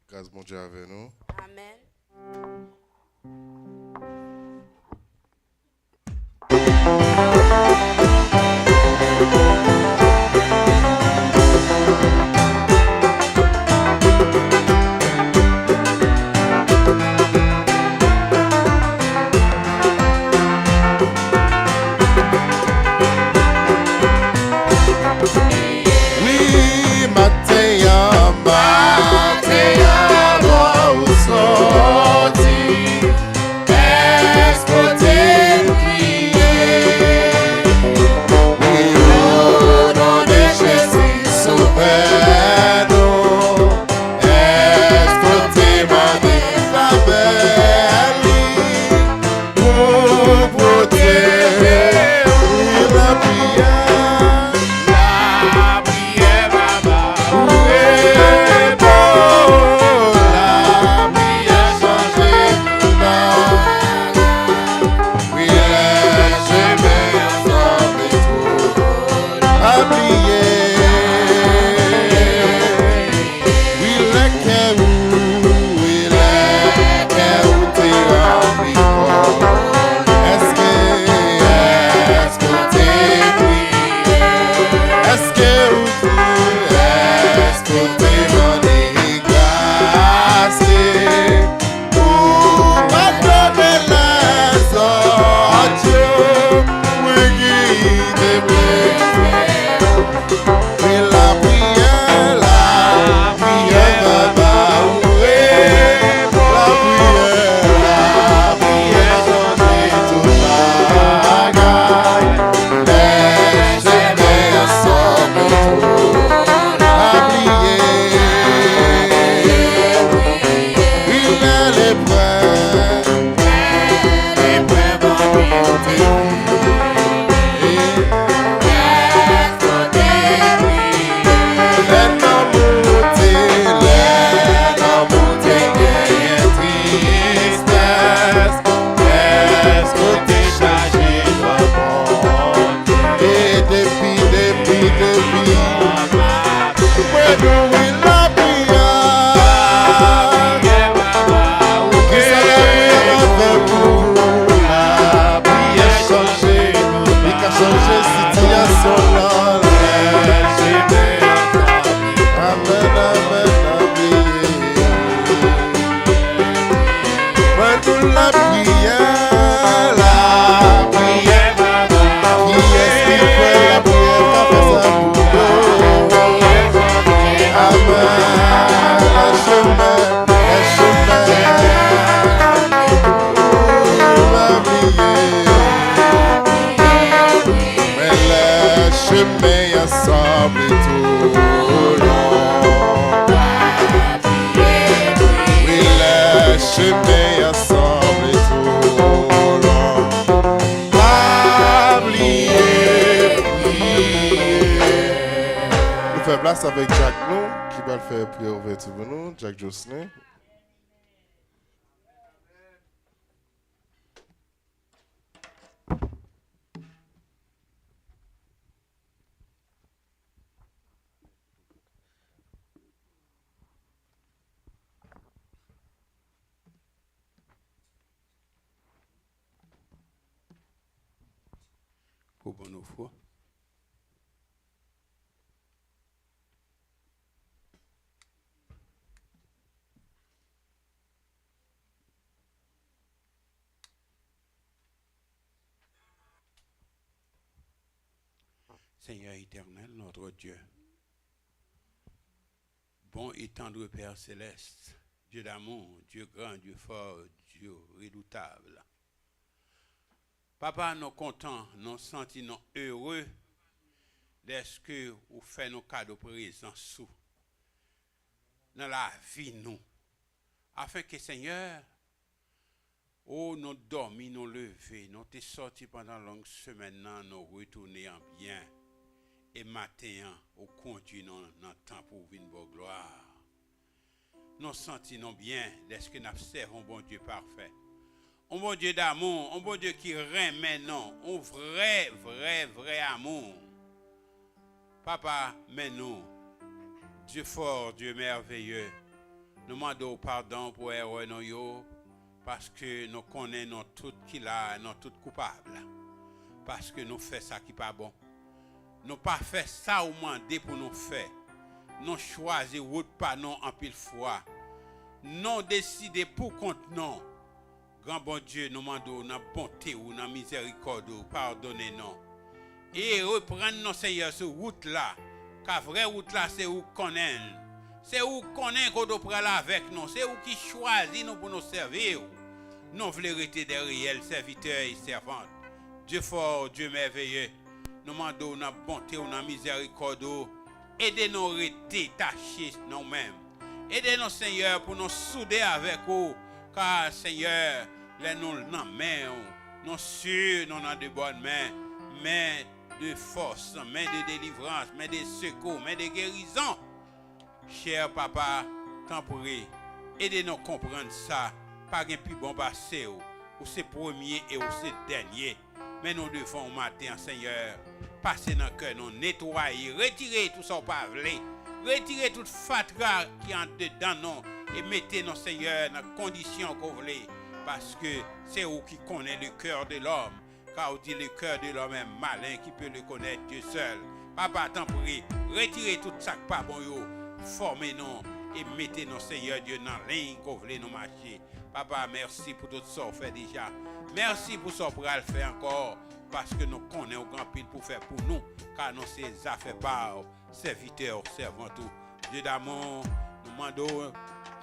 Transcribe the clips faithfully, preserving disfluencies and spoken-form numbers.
Gras Bondye avè nou. Amèn. Wi, maten an, maten an, lè w sòti, èske w te priye? Wi, o non de Jezi, Sovè nou, èske w te mande favè li pou pwoteje w? Wi, lapriyè, lapriyè, Papa, ou reponn. Lapriyè chanje tout bagay. Wi, lè chemen an sanble twò long, pa bliye. Wi, lè kè ou, wi, lè kè ou te ranpli kò, èske, èske w te priye? Èske ou te, èske w te mande gras li? Ou padone lèzòt yo, mwen ki te blese. Wi, lapriyè, lapriyè, Papa, ou reponn. Lapriyè, lapriyè chanje tout bagay. Lè chemen an sanble twò long, pa bliye. Wi, lè leprè, leprè ban nou te viv. Lè nan moute, lè nan moute genyen tristès, èske w te chaje nan Bondye? E depi, depi, depi, mwen nou wi lapriyè. Kisa lapriyè ka fè pou ou? Lapriyè chanje, li ka chanje sitiyasyon nan lè. Amèn, amèn, amèn. Mwen nou lapriyè, lapriyè, Papa. Kiyès ki kwè lapriyè ka fè sa pou yo? Amèn. Lè chemen, lè chemen, ou pa bliye. Men lè chemen an sanble twò long, wi, lè chemen an sanble twò long, pa bliye priye. Nou fè plas avèk dyak nou ki pral fè priyè ouvèti pou nou, dyak Jocelyn. Pou bon ofrann. Seigneur éternel, notre Dieu, bon et tendre Père céleste, Dieu d'amour, Dieu grand, Dieu fort, Dieu redoutable. Papa, nou kontan, nou santi nou ere dèske ou fè nou kado prezans ou nan lavi nou. Afenke, Senyè, o, nou dòmi, nou leve, nou te sòti pandan long semèn nan, nou retounen an byen. E maten an, ou kondui nou nan tanp ou vin ba w glwa. Nou santi nou byen dèske n ap sèvi yon Bondye pafè. Yon Bondye damou, yon Bondye ki renmen nou, yon vrè, vrè, vrè amou. Papa, men nou, Dieu fort, Dieu merveilleux, Nou mande w padon pou erè nou yo, paske nou konnen nou tout ki la, nou tout koupab. Paske nou fè sa ki pa bon. Nou pa fè sa ou mande pou nou fè. Nou chwazi wout pa nou anpil fwa. Nou deside pou kont nou. Gran Bondye, nou mande w nan bonte w, nan mizèrikòd ou, padone nou. E reprann nou, Senyè, sou wout la. Ka vrè wout la, se ou k konnen l. Se ou k konnen kote w pral avèk nou. Se ou ki chwazi nou pou nou sèvi w. Nou vle rete de reyèl sèvitè e sèvant. Dye fò, Dye mèveye, nou mande w nan bonte w, nan mizèrikòd ou, ede nou rete tache nan w menm. Ede nou, Senyè, pou nou soude avèk ou, ka, Senyè, lè nou nan men w, nou si nou nan de bòn men, men de fòs, men de delivrans, men de sekou, men de gerizon. Chè Papa, tanpri, ede nou konprann sa, pa gen pi bon pase w, ou se premye e ou se dènye. Men nou devan w maten an, Senyè. Pase nan kè nou, netwaye, retire tout sa w pa vle. Retire tout fatra ki andedan nou e mete nou, Senyè, nan kondisyon ke w vle. Paske se ou ki konnen le cœur de l'homme. Ka w di, le cœur de l'homme est malin, qui peut le connaître? Dieu seul. Papa, tanpri, retire tout sa k pa bon yo. Fòme nou e mete nou, Senyè Dye, nan liy ke w vle nou mache. Papa, mèsi pou tout sa w fè deja. Mèsi pou sa w pral fè ankò, paske nou konnen w gen anpil pou fè pou nou, ka nou se zafè pa w, sèvitè w, sèvant ou. Dye damou, nou mande w,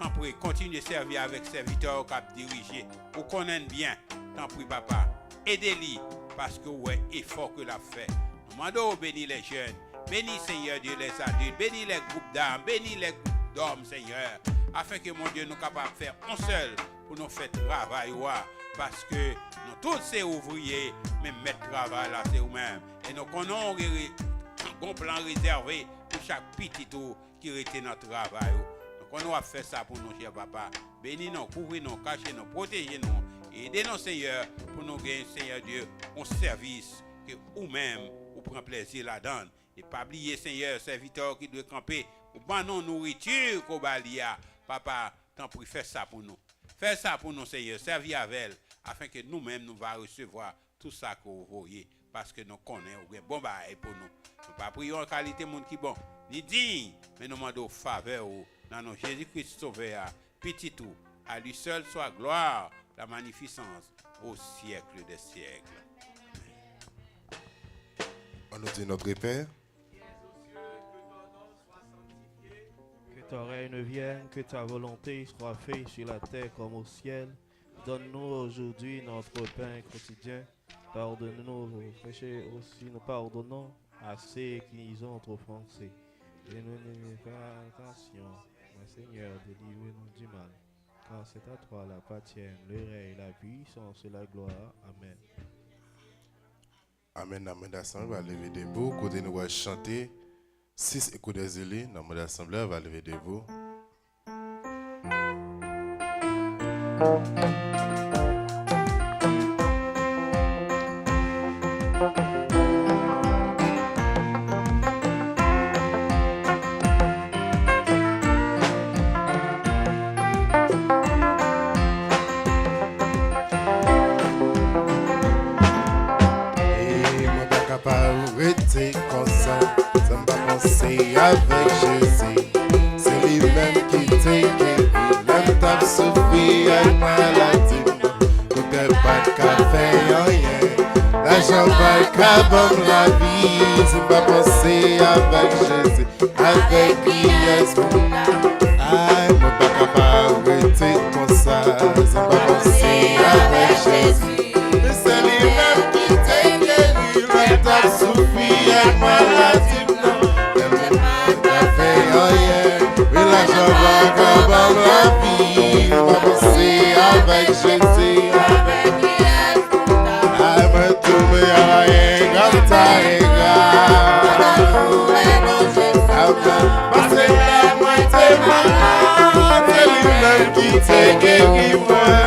tanpri, kontinye sèvi avèk sèvitè w k ap dirije. Ou konnen n byen, tanpri, Papa, ede li, paske w wè efò ke l ap fè. Nou mande w beni les jeunes, beni, Senyè Dye, les adultes, beni les groupes d'âmes, beni les groupes d'hommes, Senyè, afin ke, mon Dye, nou kapab fè yon sèl pou nou fè travay ou a, paske nou tout se ouvriye, men mèt travay la se ou menm. E nou konnen w gen re-, gon plan rezève pou chak pitit ou ki rete nan travay ou. Nou konnen w ap fè sa pou nou, chè Papa. Beni nou, kouvri nou, kache nou, pwoteje nou, ede nou, Senyè, pou nou gen, Senyè Dye, yon sèvis ke ou menm ou pran plezi ladan l. E pa bliye, Senyè, sèvitè w ki dwe kanpe, ou ban nou nouriti ke w ba li a. Papa, tanpri, fè sa pou nou. Fè sa pou nou, Senyè, sèvi avè l, afin ke nou menm nou va resevwa tout sa ke w voye, paske nou konnen ou gen bon bagay pou nou. Nou pa priye w an kalite moun ki bon, ni diy, men nou mande w favè ou, nan non Jezi Kris Sovè a, Pitit ou, à lui seul soit gloire, la magnificence au siècle des siècles. On nous dit Notre Père. Que ton règne vienne, que ta volonté soit faite sur la terre comme au ciel. Donne-nous aujourd'hui notre pain quotidien. Pardonne-nous nos péchés aussi, nous pardonnons à ceux qui nous ont offensés. Et ne nous mets pas en tentation, mais Seigneur, délivre-nous du mal. Car c'est à toi l'appartiennent le règne, la puissance et la gloire. Amen. Amèn, amèn. Asanble va leve debou. Kote nou va chante sis Écho des élus, nan mond asanble va leve debou. E mwen pa ka pa rete konsa, san m pa panse avèk Jezi. Se li menm ki te geri lè m t ap soufri ak maladi m nan. Doktè pa t ka fè anyen, lajan pa t ka ban m lavi. Si m pa panse avèk Jezi, avèk kiyès pou m ay, mwen pa ka pa rete konsa, san m pa panse avèk Jezi. Men se li menm ki te geri lè m t ap soufri ak maladi m nan. Lè m pa t ka fè anyen, men lajan pa ka ban m lavi. M pa panse avèk Jezi. Ay, mwen tou mwen a engra, m ta engra. Pase lè mwen te malad, se li menm ki te geri mwen.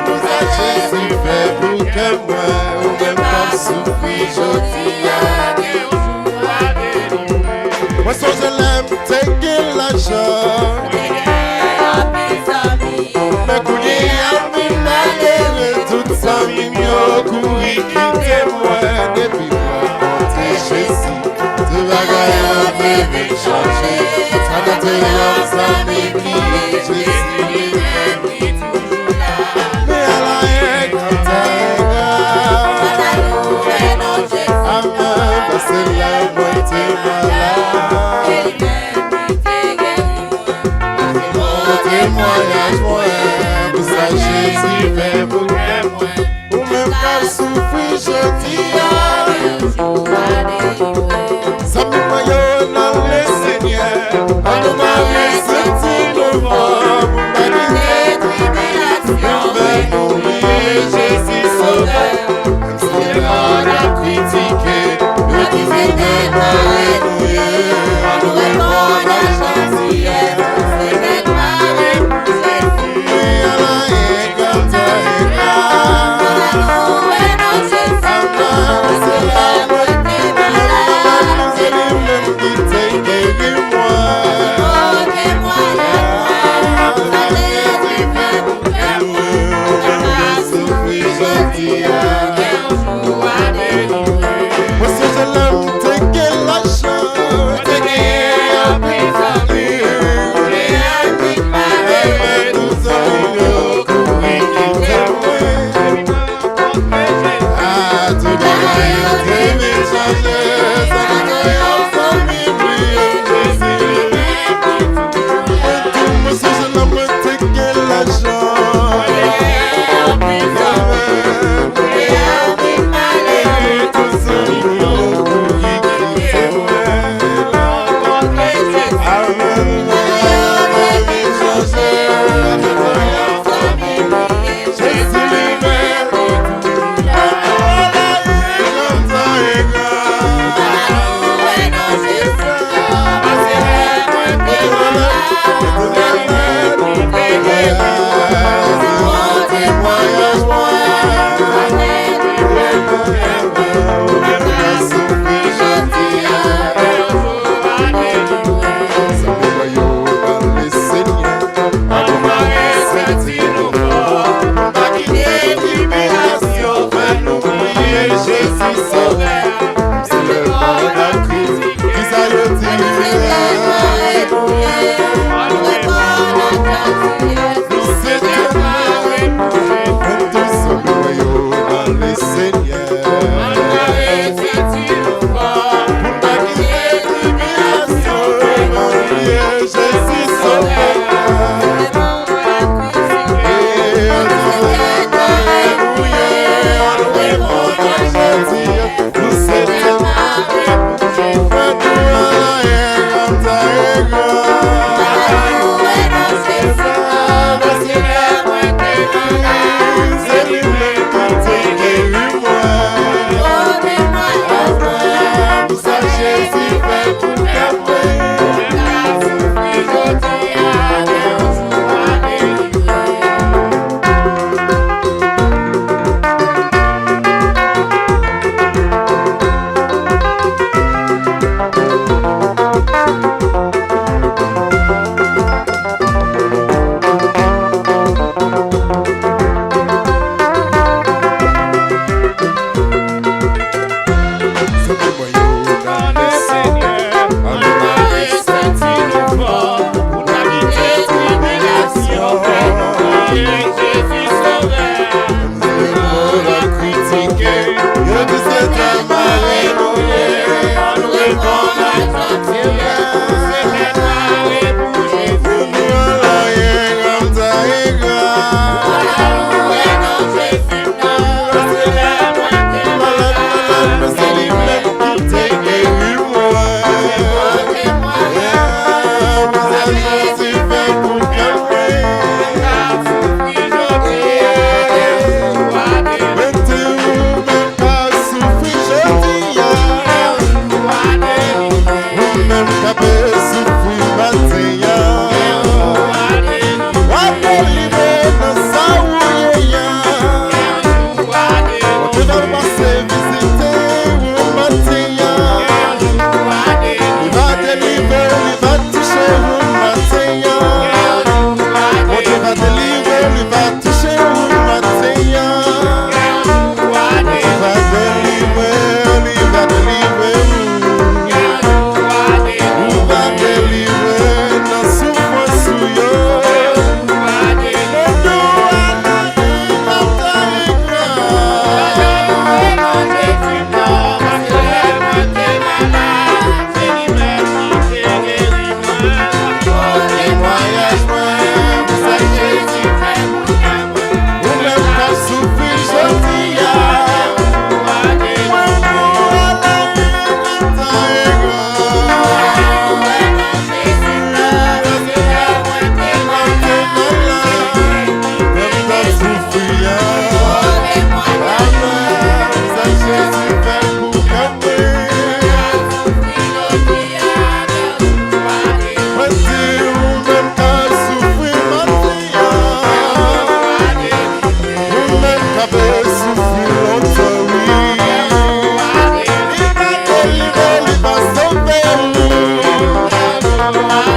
Tout sa Jezi fè pou kè mwen, ou menm k ap soufri jodi a, gen yon jou w a delivre. Mwen sonje lè m te gen lajan. Men kounye a m vin malere, tout zanmi m yo kouri kite mwen. Depi m rankontre Jezi, tout bagay yo te vin chanje. Sa nan te yon zanmi m li ye, Jezi li menm ki toujou la. Men ala engra, engra. Amèn, paske lè mwen te malad. Temwayaj mwen, pou sa Jezi fè pou kè mwen. Ou menm k ap soufri jodi a, zanmi mwen yo nan Lesenyè, ann nou mare senti nou fò pou n pa kite tribilasyon fè nou bliye Jezi Sovè. Menm si lèmòn ap kritike, yo di se nèt mare nou ye, ann nou reponn ak jantiyès, se nèt mare pou Jezi. Wi, ala engra, engra. Ala louwe non Jezi. Amèn, se la mwen te malad, se li menm ki te geri mwen. O temwayaj mwen,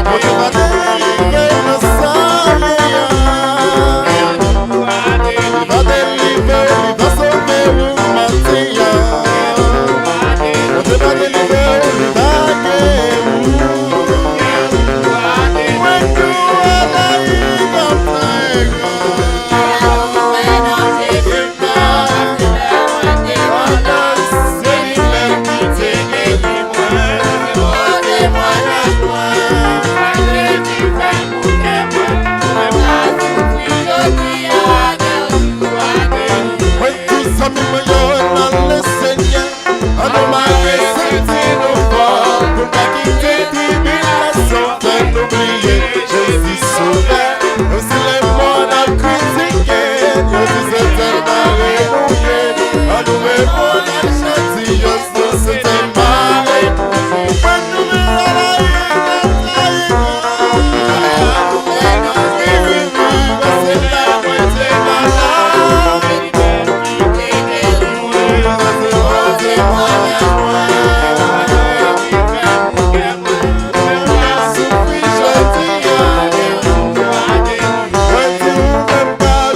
Bondye va delivre w nan sa w ye a. Li va delivre w, li va sove w maten an. Bondye va delivre w, li va geri w. Mwen tou ala yi nan pay. Mwen di zanmi mwen yo nan Lesenyè, ann nou mare senti nou fò, pou n pa kite tribilasyon fè nou bliye Jezi Sovè. Menm si lemonn ap kritike n, yo di se tèl mare nou ye, ann nou reponn ak chak ti yo.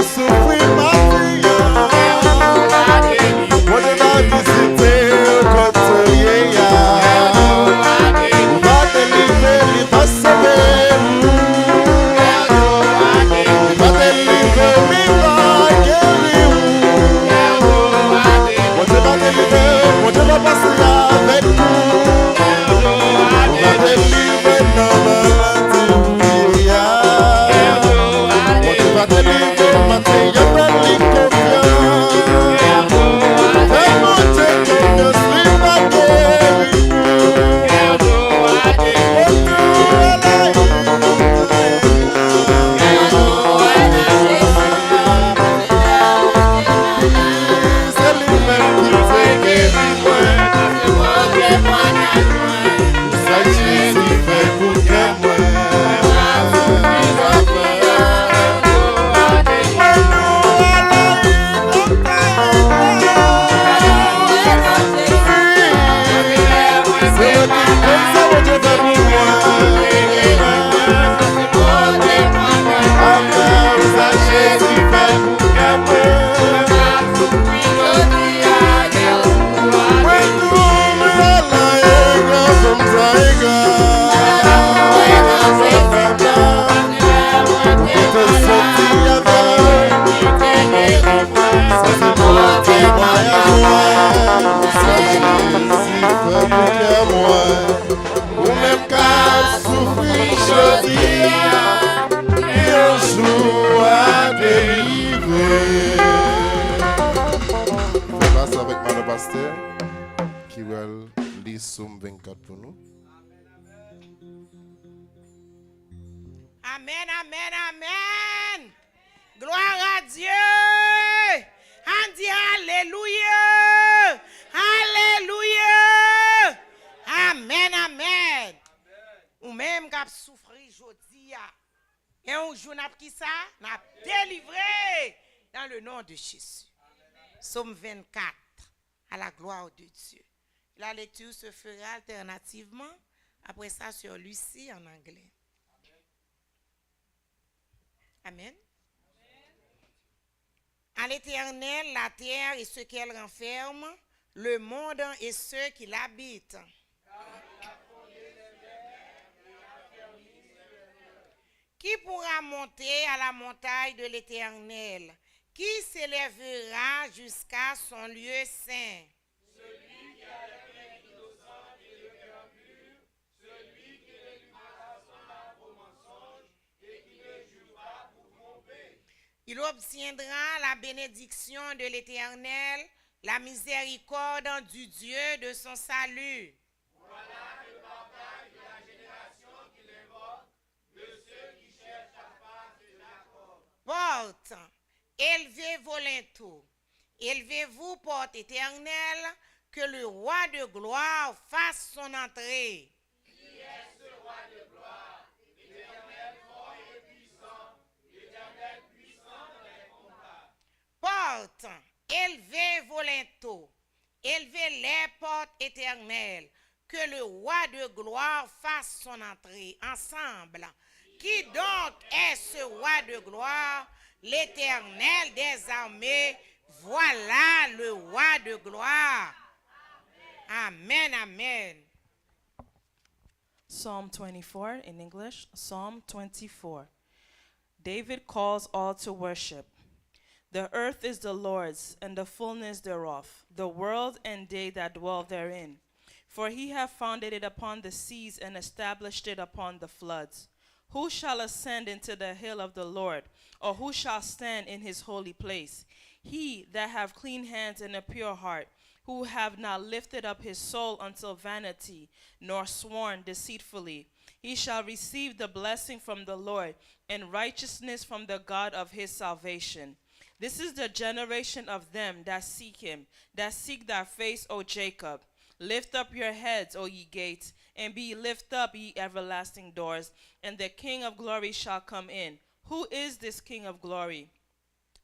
Soufri maten an. Bondye va vizite w kote w ye a. Li va delivre, li va sove w. Li va delivre, li va geri w. Bondye va delivre w, Bondye va pase avèk ou. Ou va delivre nan maladi w ye a. Bondye va delivre w maten an, fè li konfyans. Fè Bondye konfyans, li va geri w. Ou tou ala yi. Se li menm ki te geri mwen. Sa Jezi fè pou kè mwen. Se li menm sa Bondye fè pou mwen. Amen. Sa Jezi fè pou kè mwen. Ou menm k ap soufri jodi a, yon jou w a delivre. Fè pase avèk madan pastè ki pral li Sòm vennkat pou nou. Amèn, amèn, amèn. Gloire à Dieu. Ann di alelouya. Alelouya. Amèn, amèn. Ou menm k ap soufri jodi a, gen yon jou n ap ki sa? N ap delivre dans le nom de Jésus. Sòm vennkat. À la gloire de Dieu. La lecture se fera alternativement, après ça sur Lucie en anglais. Amen. À l'Éternel, la terre et ce qu'elle renferme, le monde et ceux qui l'habitent. Qui pourra monter à la montagne de l'Éternel? Qui s'élèvera jusqu'à son lieu saint? Celui qui a les mains innocentes et le cœur pur, celui qui ne lit pas sa semblable au mensonge et qui ne jure pas pour tromper. Il obtiendra la bénédiction de l'Éternel, la miséricorde du Dieu de son salut. Voilà le partage de la génération qui l'invoque, de ceux qui cherchent la face de Jacob. Portes, élevez vos linteaux. Élevez-vous, portes éternelles, que le roi de gloire fasse son entrée. Qui est ce roi de gloire? L'Éternel fort et puissant, l'Éternel puissant dans les combats. Portes, élevez vos linteaux, élevez les portes éternelles, Que le roi de gloire fasse son entrée. Ensemble. Qui donc est ce roi de gloire? L'Éternel des armées. Voilà le roi de gloire. Amen, amen. Psalm twenty-four in English. Psalm twenty-four. David calls all to worship. The earth is the Lord's, and the fullness thereof, the world and they that dwell therein. For he hath founded it upon the seas and established it upon the floods. Who shall ascend into the hill of the Lord, or who shall stand in his holy place? He that hath clean hands and a pure heart, who hath not lifted up his soul unto vanity, nor sworn deceitfully. He shall receive the blessing from the Lord, and righteousness from the God of his salvation. This is the generation of them that seek him, that seek thy face, O Jacob. Lift up your heads, O ye gates, and be lift up, ye everlasting doors, and the King of glory shall come in. Who is this King of glory?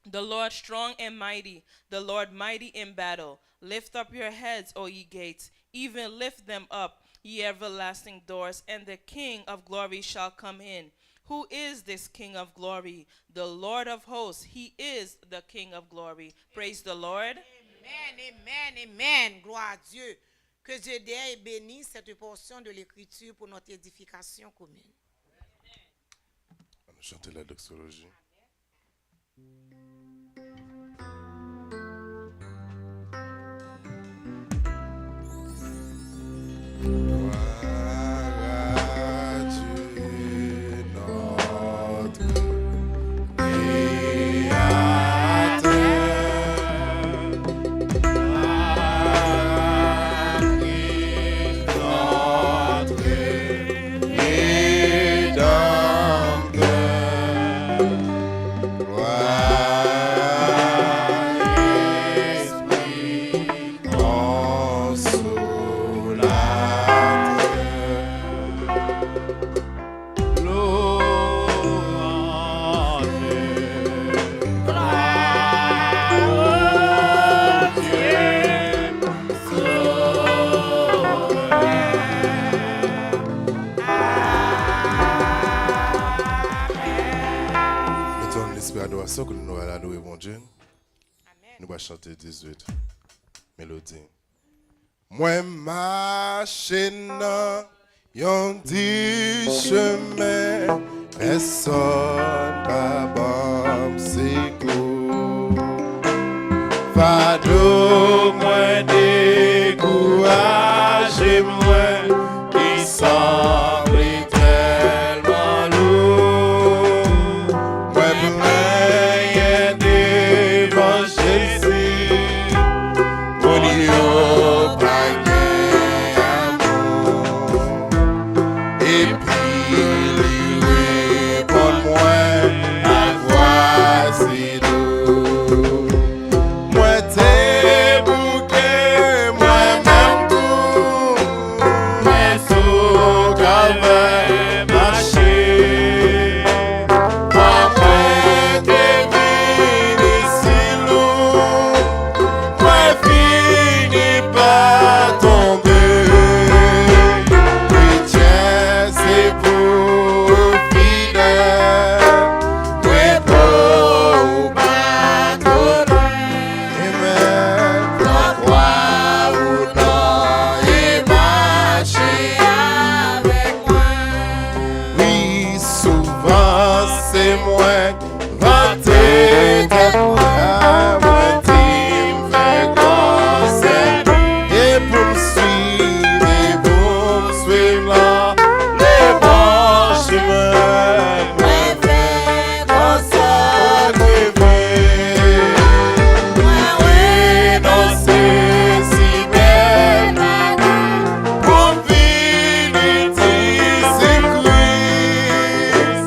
The Lord strong and mighty, the Lord mighty in battle. Lift up your heads, O ye gates, even lift them up, ye everlasting doors, and the King of glory shall come in. Who is this King of glory? The Lord of hosts, he is the King of glory. Praise the Lord. Amen, amen, amen. Gloire à Dieu. Que Dieu bénisse cette portion de l'écriture pour notre édification commune. Ann nou chante la doxologie. Gloire à Dieu, notre Créateur, à qui notre Rédempteur. Gloire à l'Esprit Consolateur. Louange, gloire au Dieu. Mete yon lespri adorasyon ke nou al adore Bondye. Nou va chante dizuit melodi. Mwen mache nan yon di chemen, pèsonn pa ban m sekou. Fado mwen dekouraje mwen, ki sanble tèlman lou. Mwen plenyen devan Jezi, moun yo pa gen amou. Epi li reponn mwen ak vwa si dou. Mwen te bouke mwen menm tou, mwen sou kalvè mache. Mwen te vini si lou, mwen fini pa tonbe. Kretyen se pou fidèl, repo ou pa twò lwen. Amen. Pran kwa ou non e mache avèk mwen. Wi, souvan se mwen vante tèt mwen, mwen di m fè konsèy. E pou m swiv, e pou m swiv la, le bon chemin. Mwen fè konsèy. Mwen renonse si bèl bagay pou m vini di se Kris.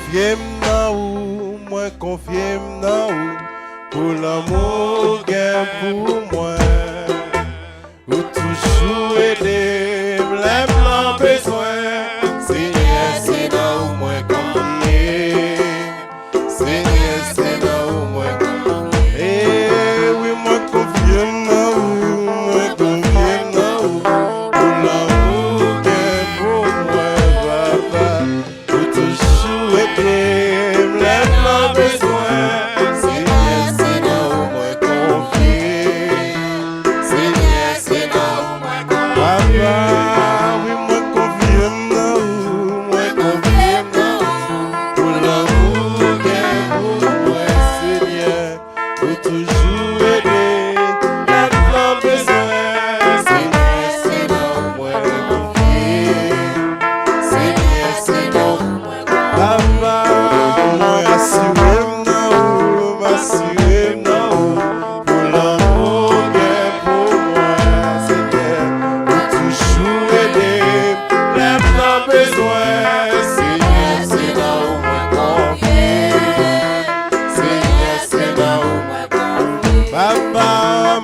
Konfye m nan ou, mwen konfye m nan ou, pou lanmou w gen pou mwen. Ou toujou ede m lè m nan bezwen. Senyè, se nan ou mwen konfye. Senyè, se nan ou mwen konfye. E wi, mwen konfye m nan ou, mwen konfye m nan ou, pou lanmou w gen pou mwen, papa. Ou toujou ede m lè m nan bezwen. Senyè, se nan ou mwen konfye. Senyè, se nan ou mwen konfye. Papa, wi, mwen konfye m nan ou, mwen konfye m nan ou, pou lanmou w gen pou mwen, Senyè. Ou toujou ede lè m nan bezwen. Senyè, se nan ou mwen konfye. Senyè, se nan ou mwen konfye. Papa, mwen asire m nan ou, m asire m nan ou, pou lanmou w gen pou mwen, Senyè. Ou toujou ede lè m nan bezwen. Senyè, se nan ou mwen konfye. Senyè, se nan ou mwen konfye. Papa,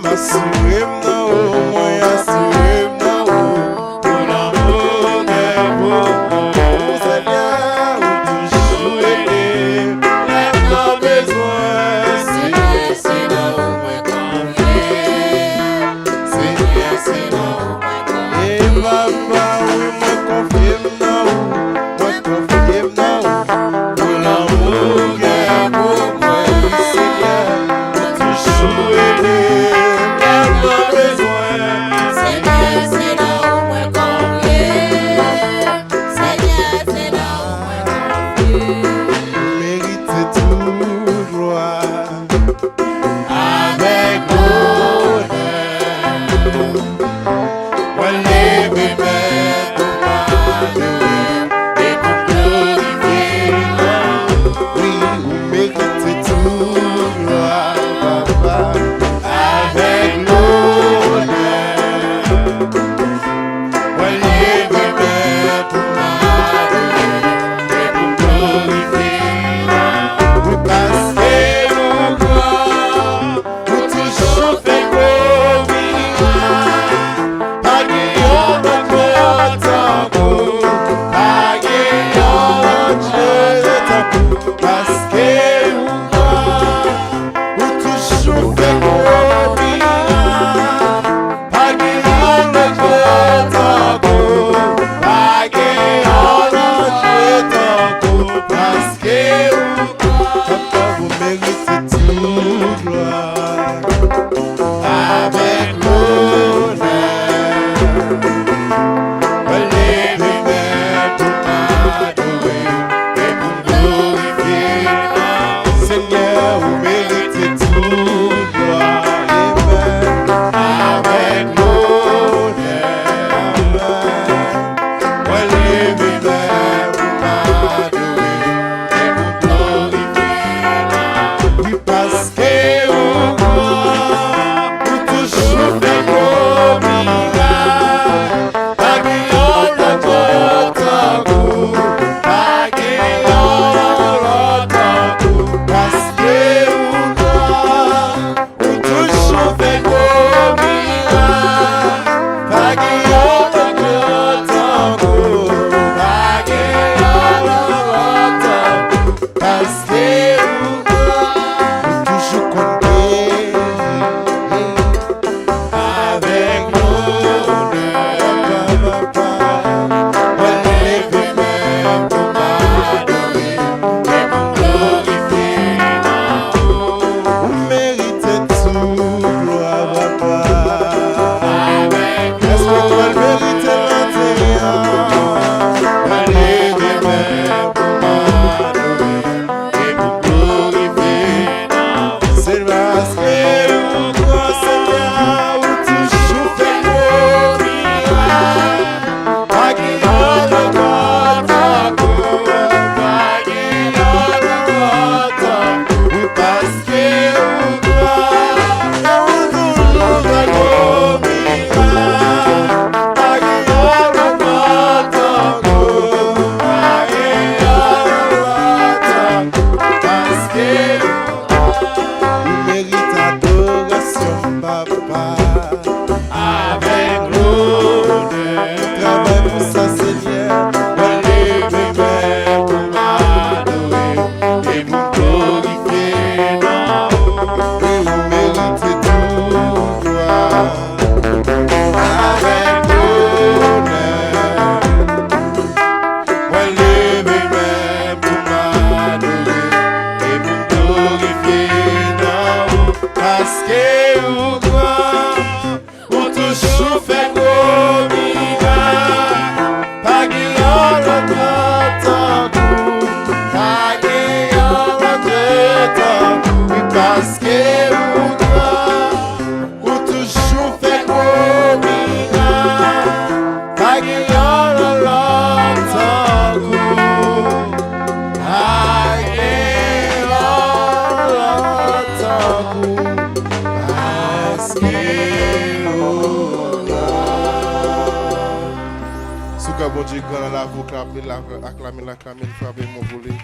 m asire m nan ou, mwen asire m nan ou, pou lanmou w gen pou mwen. Senyè, ou toujou ede lè m nan bezwen. Senyè, se nan ou mwen konfye. Senyè, se nan ou mwen konfye. E papa, wi, mwen konfye m nan ou, mwen konfye m nan ou, pou lanmou w gen pou mwen, wi, Senyè. Ou toujou ede m lè m nan bezwen. Senyè, se nan ou mwen konfye. Bondye gran nan lavi w, aklame l, aklame l, aklame l, frape men w pou li.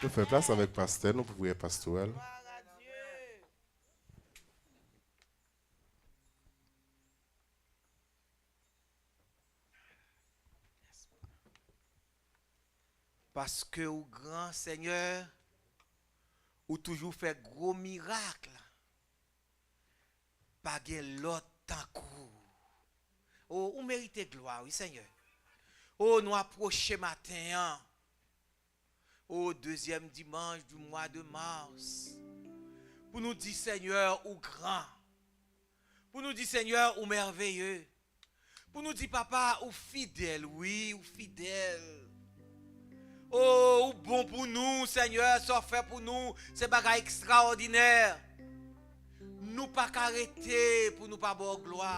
Nou fè plas avèk pastè nou pou priyè pastorèl. Paske ou gran, Senyè, ou toujou fè gwo mirak. Pa gen lòt tankou w. O, ou merite glwa, wi, Senyè. O, nou apwoche maten an. O, dezyèm dimanch du mois de mars. Pou nou di, Senyè, ou gran. Pou nou di, Senyè, ou mèveye. Pou nou di, Papa, ou fidèl, wi, ou fidèl. O, ou bon pou nou, Senyè, sa w fè pou nou, se bagay ekstraòdinè. Nou pa ka rete pou nou pa ba w glwa.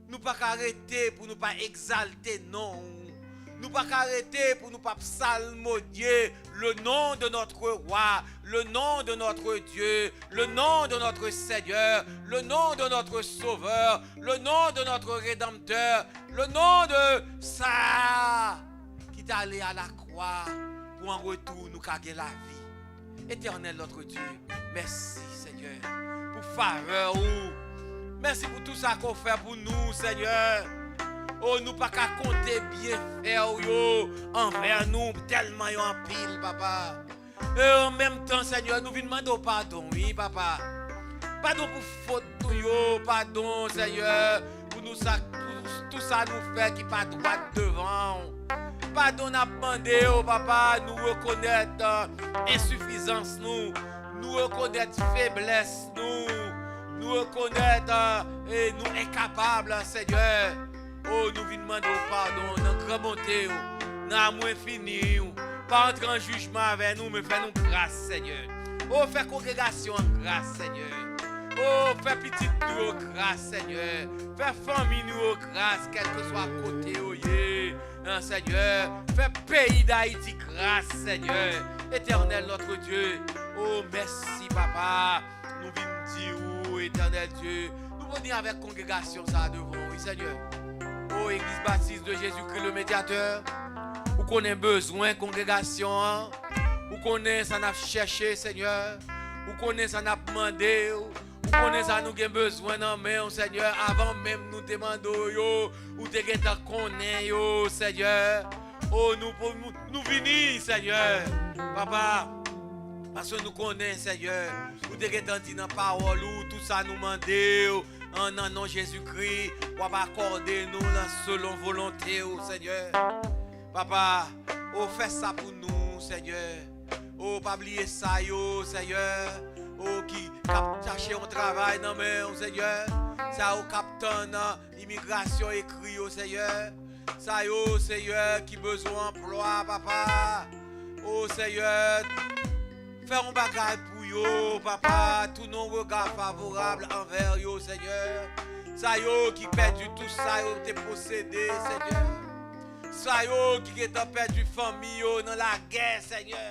Nou pa ka rete pou nou pa egzalte non w. Nou pa ka rete pou nou pa psalmodye le nom de notre roi, le nom de notre Dieu, le nom de notre Seigneur, le nom de notre Sauveur, le nom de notre Rédempteur, le nom de sa ki t ale a lakwa pou an retou nou ka gen lavi. Etènèl notre Dieu, mèsi, Senyè, pou favè ou. Mèsi pou tou sa ke w fè pou nou, Senyè. O, nou pa ka konte byenfè w yo anvè nou, tèlman yo anpil, Papa. E an menm tan, Senyè, nou vin mande w padon, wi, Papa. Padon pou fot nou yo, padon, Senyè, pou nou sa, pou tou sa nou fè ki pa dwat devan w. Padon n ap mande w, Papa, nou rekonèt, eh, ensifizans nou, nou rekonèt feblès nou, nou rekonèt, eh, e nou enkapab, Senyè. O, nou vin mande w padon nan gran bonte w, nan amou enfini w. Pa antre an jijman avè nou, men fè nou gras, Senyè. O, fè kongregasyon an gras, Senyè. O, fè pitit nou yo gras, Senyè. Fè fanmi nou yo gras, kèlkeswa kote yo ye. An, Senyè, fè peyi Dayiti gras, Senyè. Etènèl notre Dieu, o, mèsi, Papa. Nou vin di ou, Etènèl Dye, nou vini avèk kongregasyon sa a devan ou, wi, Senyè. O, Egliz Batis de Jezikri le Medyatè, ou konnen bezwen kongregasyon an. Ou konnen sa n ap chèche, Senyè. Ou konnen sa n ap mande w. Ou konnen sa nou gen bezwen nan men w, Senyè. Avan menm nou te mande w yo, ou te gentan konnen yo, Senyè. O, nou, pou nou, nou vini, Senyè. Papa, paske nou konnen, Senyè, ou te gentan di nan pawòl ou, tou sa nou mande w, an, nan non Jezikri, w ap akòde nou l selon volonte w, Senyè. Papa, o, fè sa pou nou, Senyè. O, pa bliye sa yo, Senyè. O, ki, k ap chache yon travay nan men w, Senyè. Sa yo k ap tann, an, imigrasyon ekri yo, Senyè. Sa yo, Senyè, ki bezwen anplwa, Papa. O, Senyè, fè yon bagay pou yo, Papa. Tounen yon rega favorab anvè yo, Senyè. Sa yo ki pèdi tout sa yo te posede, Senyè. Sa yo ki gentan pèdi fanmi yo nan lagè, Senyè.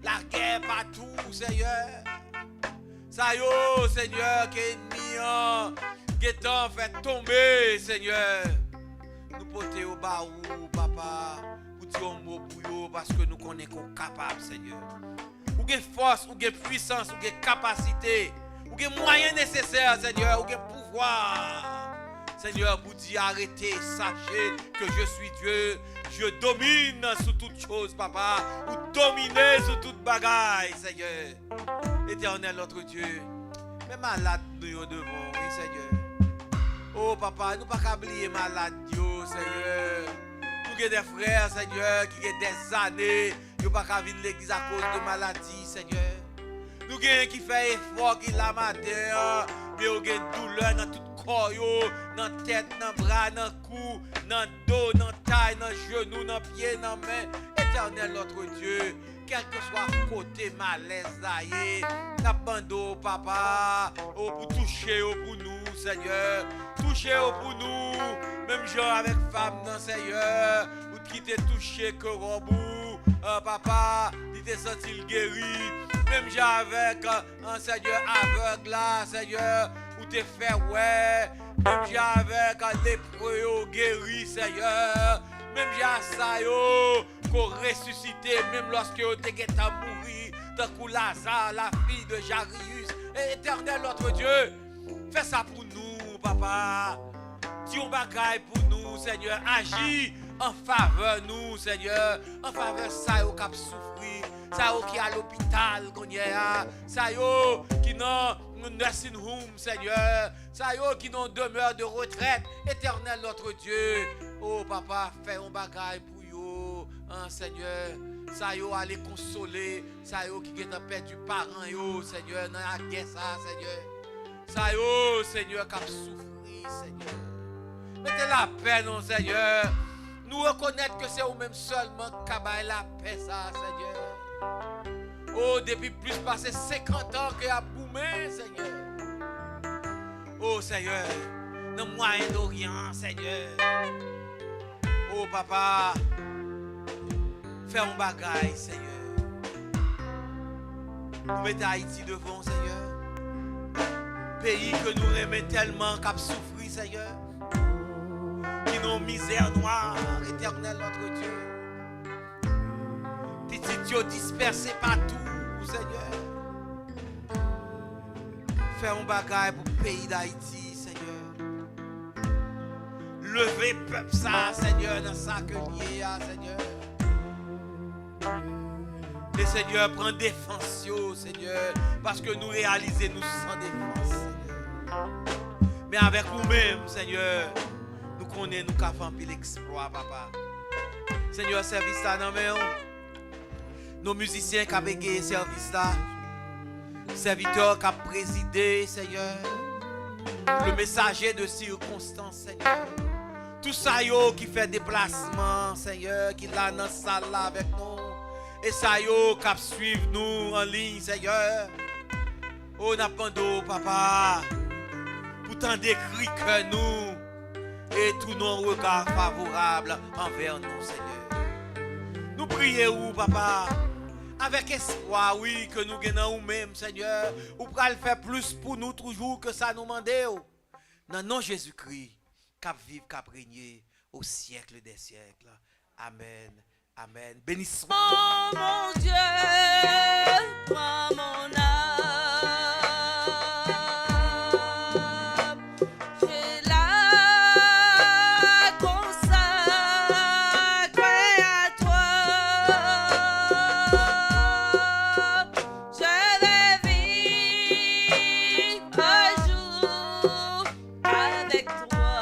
Lagè patou, Senyè. Sa yo, Senyè, ke ènmi an gentan fè tonbe, Senyè. Nou pote yo ba ou, Papa, pou di yon mo pou yo, paske nou konnen ke w kapab, Senyè. Ou gen fòs, ou gen pwisans, ou gen kapasite, ou gen mwayen nesesè, Senyè, ou gen pouvwa. Senyè, pou di arete, sachez que je suis Dieu, je domine sur toute chose, Papa. Ou domine sou tout bagay, Senyè. Etènèl notre Dieu, men malad nou yo devan w, wi, Senyè. O, Papa, nou pa ka bliye malad yo, Senyè. Nou gen de frè, Senyè, ki gen dèzane yo pa ka vin legliz akoz de maladi, Senyè. Nou gen ki fè efò, ki la maten an, men yo gen doulè nan tout kò yo, nan tèt, nan bra, nan kou, nan do, nan tay, nan jenou, nan pye, nan men. Etènèl notre Dieu, kèlkeswa kote malèz la ye, n ap mande w, Papa, o, pou touche yo pou nou, Senyè. Touche yo pou nou, menm jan avèk fanm nan, Senyè, ou ki te touche ke wòb ou, eh, Papa, li te santi l geri. Menm jan avèk, eh, Senyè, avèg la, Senyè, ou te fè wè, menm jan avèk lepre yo geri, Senyè, menm jan sa yo ke w resisite, menm lòske yo te gentan mouri, tankou Laza, la fille de Jairus. Etènèl notre Dieu, fè sa pou nou, papa. Di yon bagay pou nou, Senyè. Aji an favè nou, Senyè. An favè sa yo k ap soufri, sa yo ki a lopital kounye a, sa yo ki nan nursing home, Senyè. Sa yo ki nan demeure de retraite, Etènèl notre Dieu. O papa, fè yon bagay pou yo, an, Senyè. Sa yo ale konsole sa yo ki gentan pèdi paran yo, Senyè, nan lagè sa, Senyè. Sa yo, Senyè, k ap soufri, Senyè. Mete lapè nan, Senyè. Nou rekonèt ke se ou menm sèlman k ka bay lapè sa, Senyè. O, depi plis pase senkant an ke y ap goumen, Senyè. O, Senyè, nan Mwayen Oryan, Senyè. O, papa, fè yon bagay, Senyè. Nou mete Ayiti devan w, Senyè. Peyi ke nou renmen tèlman k ap soufri, Senyè. Ki nan mizè nwa, Etènèl notre Dieu. Pitit yo dispèse patou, Senyè. Fè yon bagay pou peyi Dayiti, Senyè. Leve pèp sa, Senyè, nan sa ke l ye a, Senyè. E Senyè, pran defans yo, Senyè, paske nou reyalize nou san defans, Senyè. Men avèk ou menm, Senyè, nou konnen nou ka fè anpil eksplwa, papa. Senyè, sèvis la nan men w. Nou mizisyen k ap egeye sèvis la. Sèvitè k ap prezide, Senyè. Le messager de circonstance, Senyè. Tout sa yo ki fè deplasman, Senyè, ki la nan sal la avèk nou. E sa yo k ap swiv nou an liy, Senyè. O, n ap mande w, papa, pou tande kri kè nou e tounen yon rega favorab anvè nou, Senyè. Nou priye ou, papa, avèk espwa, wi, ke nou gen nan ou menm, Senyè. Ou pral fè plis pou nou toujou ke sa nou mande w. Nan non Jezikri, k ap viv, k ap renye au siècle des siècles. Amèn. Amèn. Béni soit. Oh mon Dieu, prends mon âme, je la consacre à toi. Je vais vivre un jour avec toi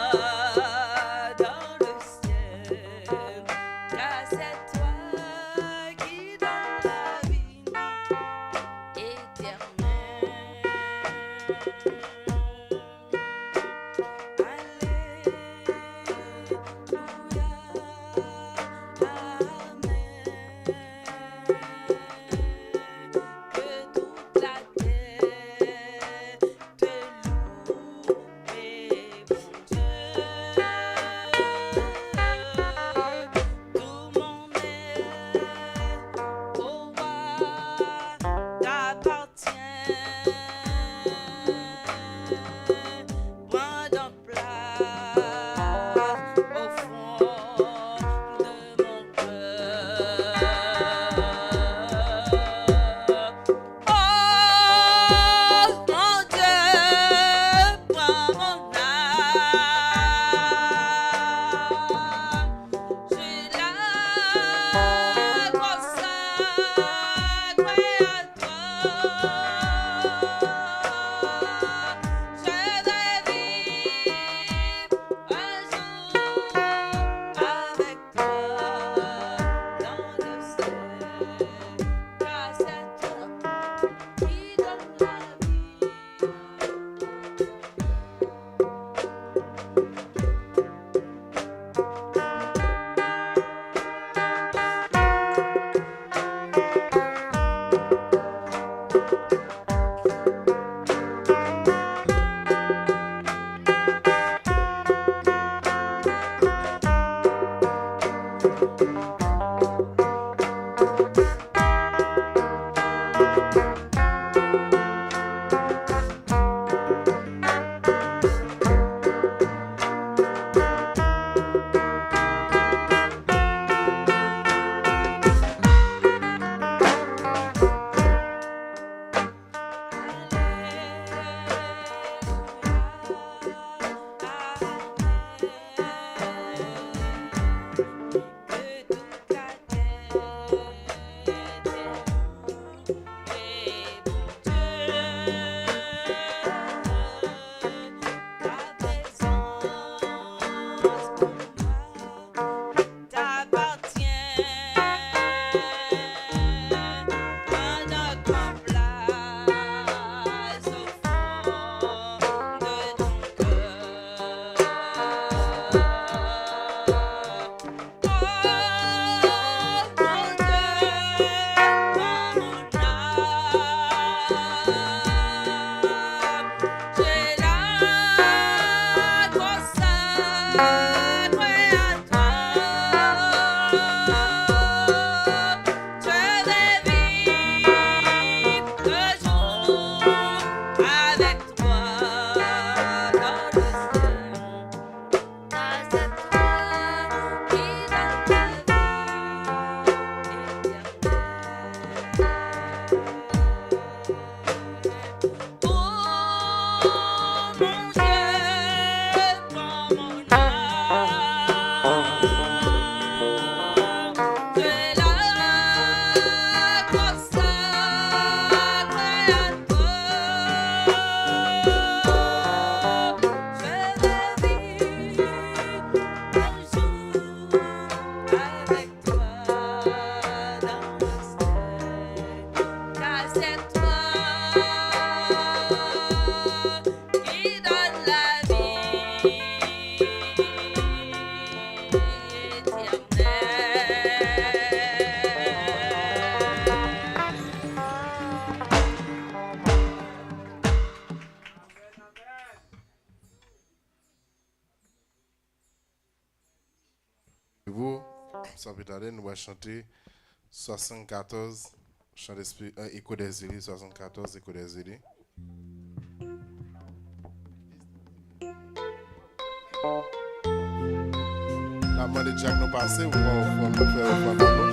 dans le ciel, car c'est toi qui donnes la vie éternelle. Alléluia, amen. Que toute la terre te loue, mon Dieu. Tout mon être, ô roi, t'appartient. Prends donc place au fond de mon cœur. Oh mon Dieu, prends mon âme, je la consacre à toi. Je vais vivre un jour avec toi dans le ciel, car c'est toi qui donnes la vie. Debout, san pli tande, nou va chante swasannkatòz, chan despi, euh, Echo des Îles, swasannkatòz, Echo des Îles. N ap mande Jack nou pase, ou pran, ou pran, ou fè, ou pran pou nou.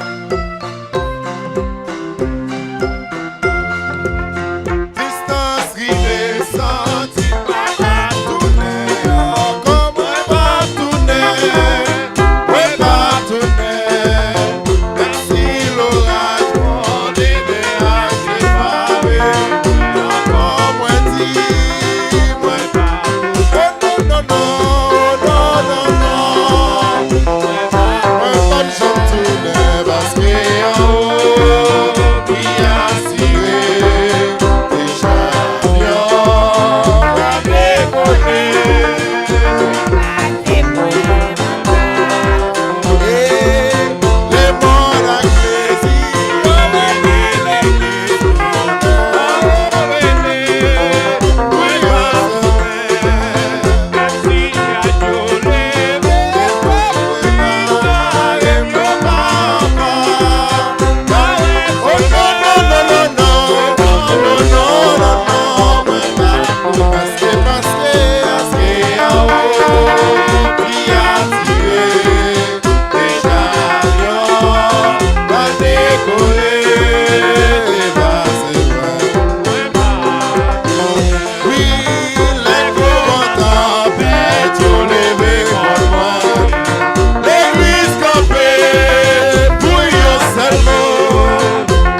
Distans rive santi pa ka tounen ankò, mwen p ap tounen, mwen p ap tounen. Menm si loraj gronde, niyaj separe, ankò mwen di, mwen p ap tounen. Oh, non, non, non, non, non, non. Mwen p ap janm tounen paske anwo ki asire deja avyon pral dekole. E lemòn ak plezi yo rele legliz, yo rele mwen pa Wi, lè kou vant tanpèt yo leve kont mwen, legliz kanpe pou yon sèl mo.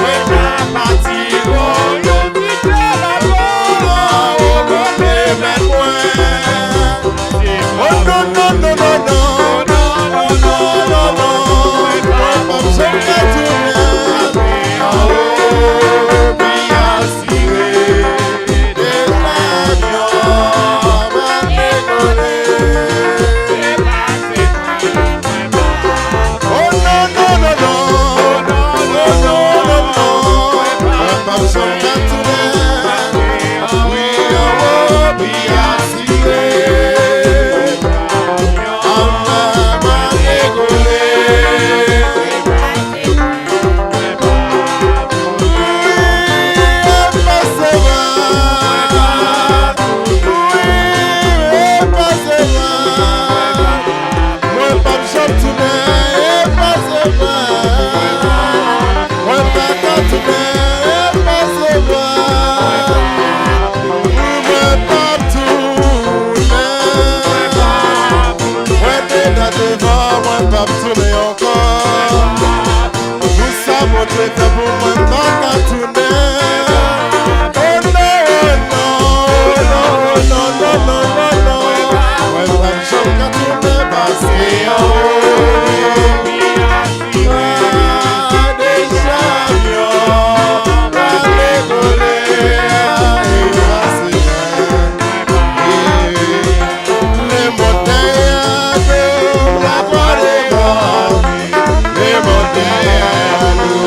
Mwen ka pati, oh, yo kite lòt bò, oh, kote mèt mwen. Oh, non, non, non, non, non. Mwen p ap janm retounen anwo ki asire. Deja avyon an dekole. Oh, non, non, non, non. Oh, non, non, non, non. Mwen p ap janm retounen. Wi, anwo ki asire. Anmè mwen dekole. Wi, e pa se va. Wi, e pa se va. Mwen p ap janm tounen, e pa se va. Mwen pa ka tounen, e pa se va. Mwen p ap tounen. Mwen te nan devan, mwen p ap tounen ankò. Pou sa Bondye fè pou mwen, m pa ka tounen. Oh, non, non, non, non. Mwen p ap janm ka tounen paske anwo ki asire. Deja avyon an pral dekole. Le mond dèyè nou, lakwa devan. Le mond dèyè nou.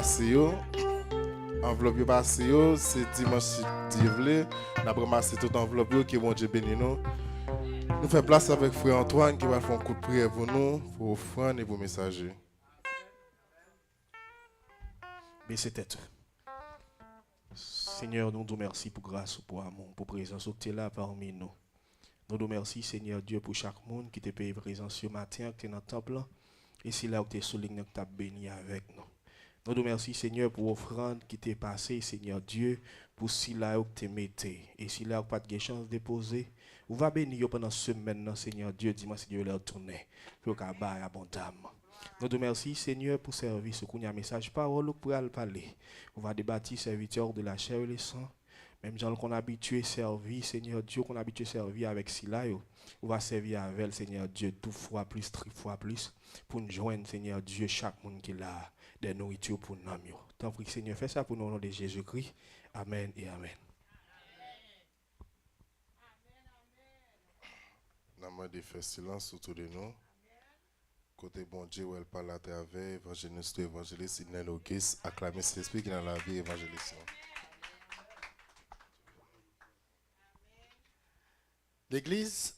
Pase yo. Anvlòp yo pase yo. Se dimanch, si Dye vle. N ap ranmase tout anvlòp yo. Ke Bondye beni nou. Nou fè plas avèk frè Antoine ki pral fè yon kout priyè pou nou, pou ofrann e pou mesaj yo. Bese tèt ou. Senyè, nou di w mèsi pou gras ou, pou amou, pou prezans ou ki te la pami nou. Nou di w mèsi, Senyè Dye, pou chak moun ki te peye prezans yo maten an, ki te nan tanp lan, e sila yo ki te sou liy nan, ki t ap beni avèk nou. Nou di w mèsi, Senyè, pou ofrann ki te pase, Senyè Dye, pou sila yo ki te mete, e sila yo ki pa t gen chans depoze, ou va beni yo pandan semèn nan, Senyè Dye, dimanch, si Dye vle, retounen, pou yo ka bay abondamman. Nou di w mèsi, Senyè, pou sèvis ou. Kounye a, mesaj pawòl ou k pral pale. Ou va debati sèvitè ou de la chair et le sang. Menm jan l konn abitye sèvi, Senyè Dye, ou konn abitye sèvi avèk sila yo. Ou va sèvi avè l, Senyè Dye, doub fwa plis, trip fwa plis, pou n jwenn, Senyè Dye, chak moun ki la a, de nouriti pou nanm yo. Tanpri, Senyè, fè sa pou nou, o non de Jezikri. Amèn e amèn. N a mande fè silans otou de nou. Kote Bondye wè l pale atravè evanjelis nou, evanjelis Inel Auguste, aklame Sentespri ki nan lavi evanjelis nou. L'église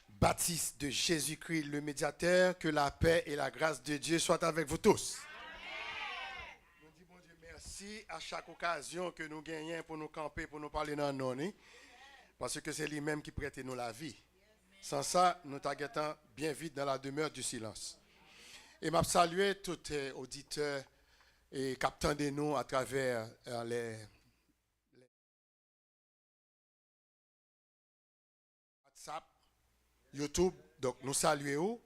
baptiste de Jésus-Christ le médiateur, que la paix et la grâce de Dieu soient avec vous tous. Nou di Bondye mèsi a chak okazyon ke nou genyen pou nou kanpe, pou nou pale nan non li, paske se li menm ki prete nou lavi. San sa, nou ta gentan byen vit dans la demeure du silence. E m ap salye tout, eh, oditè, eh, k ap tande nou atravè, eh, les WhatsApp, YouTube. Donk, nou salye ou.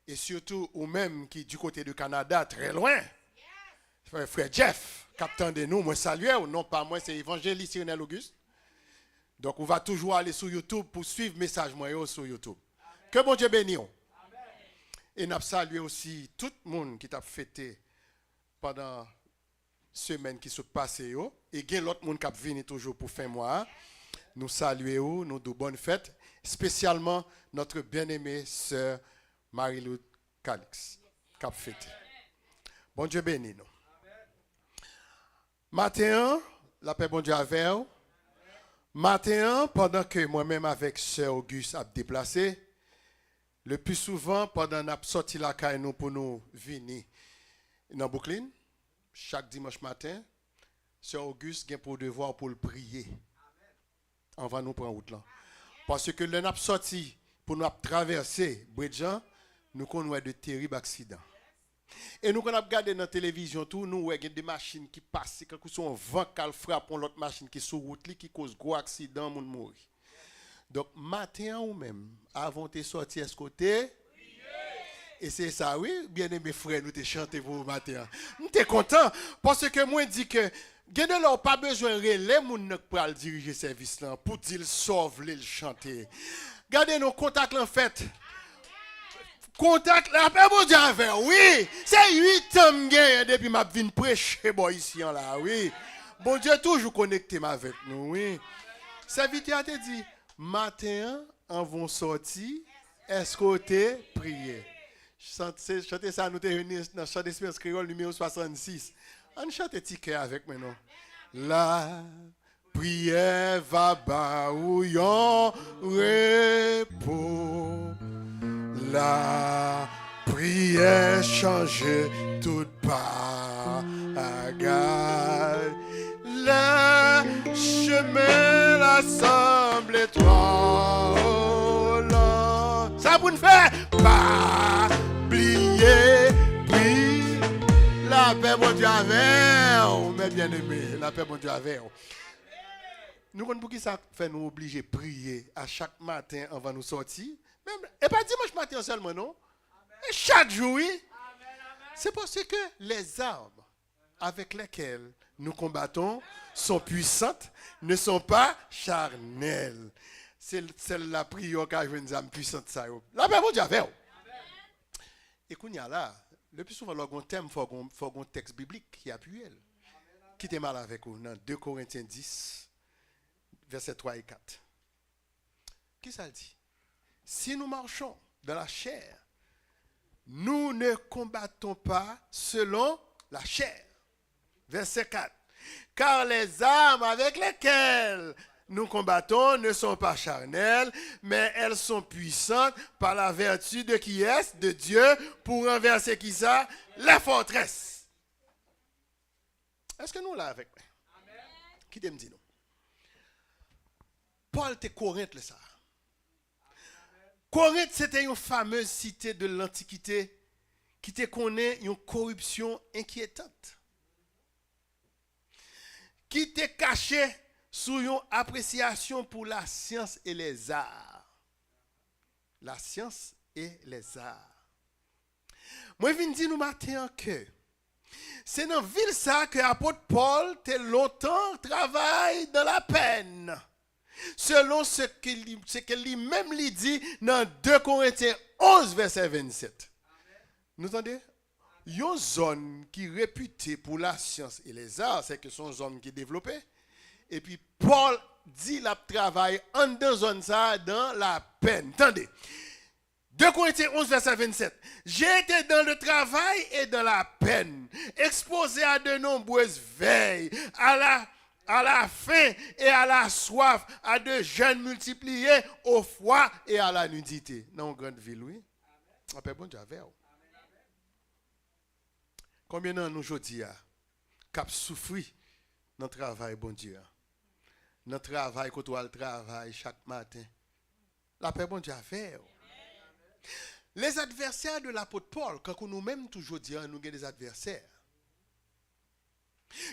E sitou ou menm ki du côté de Canada, très loin. Frè, frè Jeff, k ap tande nou, mwen salye ou. Non pa mwen, se evanjelis Irenel Auguste. Donk, ou va toujou ale sou YouTube pou swiv mesaj mwen yo sou YouTube. Ke Bondye beni w. E n ap salye osi tout moun ki t ap fete pandan semèn ki sot pase yo, e gen lòt moun k ap vini toujou pou fen mwa a. Nou salye ou, nou di w bòn fèt, espesyalman notre bien-aimée sè Marie-Lou Calix, k ap fete. Bondye beni nou. Maten an, lapè Bondye avè w. Maten an, pandan ke mwen menm avèk sè Auguste ap deplase, le pli souvan, pandan n ap sòti lakay nou pou nou vini nan Brooklyn, chak dimanch maten, sè Auguste gen pou devwa pou l priye anvan nou pran wout lan. Paske lè n ap sòti pou nou ap travèse bridge lan, nou konn wè de terib aksidan. E nou konn ap gade nan televizyon tou, nou wè gen de machin ki pase, kankou se yon van k al frape yon lòt machin ki sou wout li, ki koz gwo aksidan, moun mouri. Donk, maten an ou menm, avan w te sòti, èske w te? E se sa, wi, byeneme frè, nou te chante pou ou maten an. M te kontan, paske mwen di ke gen de lè w pa bezwen rele moun nan k pral dirije sèvis lan pou di l sa w vle l chante. Gade non, kontak lan fèt. Kontak, lapè Bondye avè w, wi. Se uit an m genyen depi m ap vin preche bò isi an la, wi. Bondye toujou konekte m avèk nou, wi. Sèvitè a te di, maten an, anvan w sòti, èske w te priye? Chante, chante sa nou te jwenn nan Chan Desperans Kreyòl nimewo swasannsis. Ann chante ti kè avèk mwen non. La priyè va ba ou yon repo. La priyè chanje tout bagay. Lè chemen la sanble twò long. Sa pou n fè? Pa bliye pri. Lapè Bondye avè w, mes bien-aimés. Lapè Bondye avè w. Nou konn poukisa fè nou oblije priye a chak maten anvan nou sòti? Men, e pa dimanch maten an sèlman, non. E chak jou, wi. Se paske les armes avec lesquelles nous combattons sont puissantes, ne sont pas charnelles. Se sèl lapriyè w ka jwenn zam pwisant sa yo. Lapè Bondye avè w. E kounye a la, le pli souvan lè w gen yon tèm, fò w gen, fò w gen yon tèks biblik ki apiye l. Kite m al avèk ou nan de Korentyen dis, vèsè twa e kat. Kisa l di? Si nous marchons dans la chair, nous ne combattons pas selon la chair. Verset quatre. Car les armes avec lesquelles nous combattons ne sont pas charnelles, mais elles sont puissantes par la vertu de qui est? De Dieu, pour renverser qui ça? Les forteresses. Èske nou la avèk mwen? Kite m di nou. Pòl te Korent lè sa a. Korent se te yon famez site de lantikite ki te konnen yon koripsyon enkyetant, ki te kache sou yon apresyasyon pou lasyans e lèzar. Lasyans e lèzar. Mwen vin di nou maten an ke se nan vil sa ke apot Pòl te lontan travay dan lapèn, selon se ke li, se ke li menm li di nan de Korentyen onz vèsè vennsèt. Nou tande? Yon zòn ki repite pou lasyans e lèzar, se ke se yon zòn ki devlope. Epi Pòl di l ap travay anndan zòn sa a dan lapèn. Tande. De Korentyen onz vèsè vennsèt. J'ai été dans le travail et dans la peine, exposé à de nombreuses veilles, à la, à la faim et à la soif, à de jeûnes multipliés, au froid et à la nudité. Nan yon grann vil, wi. Lapè Bondye avè w. Konbyen nan nou jodi a k ap soufri nan travay Bondye a? Nan travay kote w al travay chak maten. Lapè Bondye avè w. Les adversaires de l'apôtre Paul, kankou nou menm tou jodi a, nou gen des adversaires.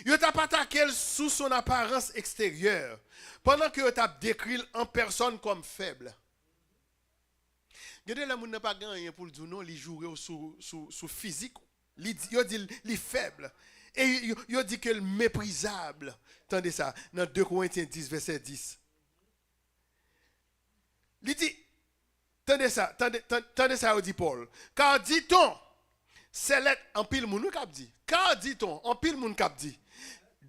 Yo t ap atake l sou son aparans eksteryè, pandan ke yo t ap dekri l an pèsòn kòm fèb. Gen de lè moun nan pa gen anyen pou l di w non, li joure w sou, sou, sou fizik ou. Li di, yo di l li fèb. E yo, yo di ke l meprizab. Tande sa, nan de Korentyen dis, vèsè dis. Li di, tande sa, tande, tan- tande sa yo di Pòl. Car dit-on, ces lettres, anpil moun wi k ap di. Car dit-on, anpil moun k ap di.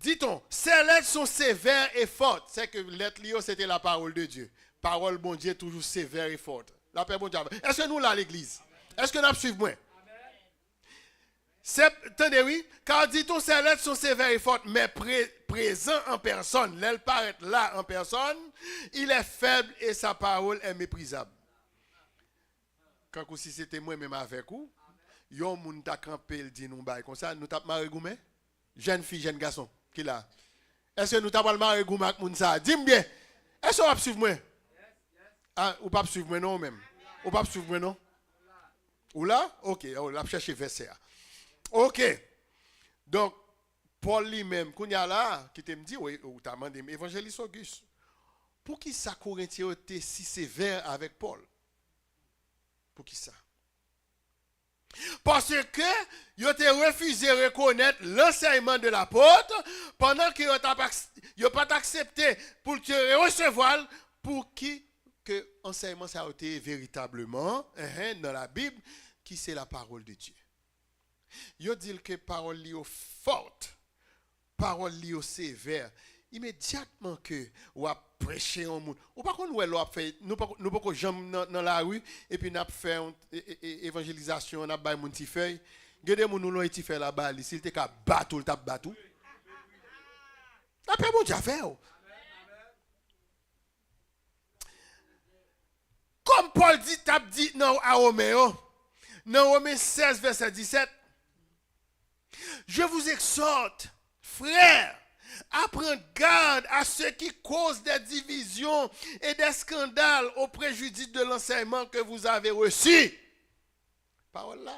Dit-on, ces lettres sont sévères et fortes. Se ke lèt li yo, se te la parole de Dieu. Pawòl Bondye toujou sevè e fòt. Lapè Bondye avè. Èske nou la, legliz? Èske n ap swiv mwen? Se, tande wi, car dit-on, ces lettres sont sévères et fortes, mais pré- présent en personne, lè l parèt la an pèsòn, il est faible et sa parole est méprisable. Kankou si se te mwen menm avèk ou, yon moun ta kanpe l di nou bagay konsa, nou t ap mare goumen? Jèn fi, jèn gason ki la, èske nou ta pral mare goumen ak moun sa a? Di m byen. Èske w ap swiv mwen? A, ou p ap swiv mwen non, ou menm. Ou p ap swiv mwen non. Ou la? Oke, oh, l ap chèche vèsè a. Oke. Donk, Pòl li menm, kounye a la, kite m di w, ou ta mande m, Evanjelis Auguste, poukisa Korentyen yo te si sevè avèk Pòl? Poukisa? Paske yo te refize rekonèt lansèyman de lapot, pandan ke yo t ap aks- yo pa t aksepte pou l te resevwa l, pou ki ke ansèyman sa yo te ye veritableman, enhen, nan Labib, ki se la parole de Dieu. Yo di l ke pawòl li yo fòt, pawòl li yo sevè. Imedyatman ke w ap preche yon moun, ou pa konn wè lè w ap fè, nou pa, nou poko janm nan, nan lari, epi n ap fè yon e- e- e- evanjelizasyon, n ap bay moun ti fèy. Gen de moun ou lonje ti fèy la ba li, si l te ka bat ou, l t ap bat ou. Lapè Bondye avè w. Kòm Pòl di, t ap di nan a Women yo, nan Women sèz vèsè disèt, Je vous exhorte, frères, à prendre garde à ce qui cause des divisions et des scandales au préjudice de l'enseignement que vous avez reçu. Pawòl la,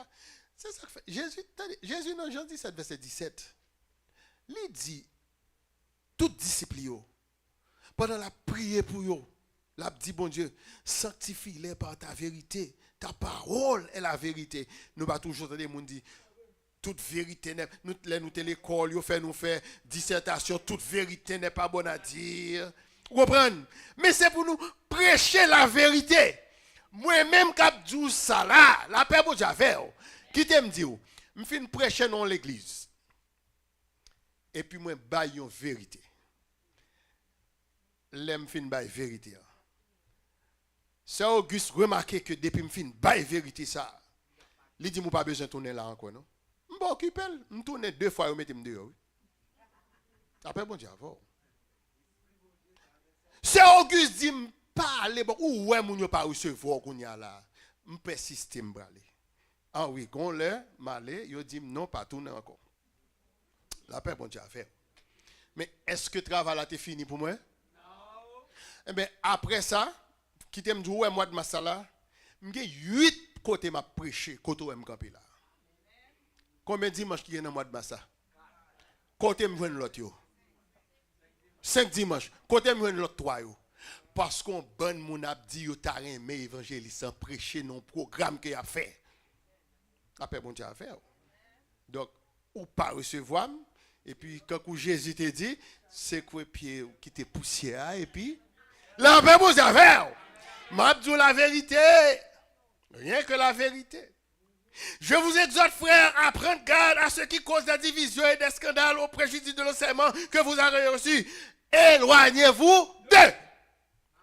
se sa k fè Jezi, tande, Jezi nan Jan disèt vèsè disèt, li di tout disip li yo, pandan l ap priye pou yo, l ap di Bondye, sanctifie-les par ta vérité, ta parole est la vérité. Nou pa toujou tande moun di, toute vérité n'est, nou, lè nou te lekòl, yo fè nou fè disètasyon, toute vérité n'est pas bonne à dire. Ou konprann? Men se pou nou preche la verite. Mwen menm k ap di w sa la, lapè Bondye avè w. Kite m di w, m fin preche nan yon legliz. Epi mwen bay yon verite. Lè m fin bay verite an, Sè Auguste remake ke depi m fin bay verite sa, li di m ou pa bezwen tounen la ankò non. M pa okipe l, m tounen de fwa yo mete m deyò wi. Lapè Bondye avè w. Sè Auguste di m pa ale, bon, ou wè moun yo pa resevwa w kounye a la. M pèsiste, m prale. A wi, gon lè, m ale, yo di m non, pa tounen ankò. Lapè Bondye avè w. Men èske travay la te fini pou mwen? Enben, apre sa, kite m di w, ou wè mwa d mas sa la, m gen uit kote m ap preche, kote w wè m kanpe la. Konbyen dimanch ki gen nan mwa d mas sa? Kote m jwenn lòt yo? Senk dimanch. Kote m jwenn lòt twa yo? Paske yon bann moun ap di yo ta renmen evanjelis lan preche nan yon pwogram ke y ap fè. Lapè Bondye avè w. Donk, ou pa resevwa m, epi kankou Jezi te di, sekwe pye w, kite pousyè a, epi lapè Bondye avè w. M ap di w laverite, rien que la vérité. Je vous exhorte, frères, à prendre garde à ce qui cause des divisions et des scandales au préjudice de l'enseignement que vous avez reçu. Éloignez-vous d'eux.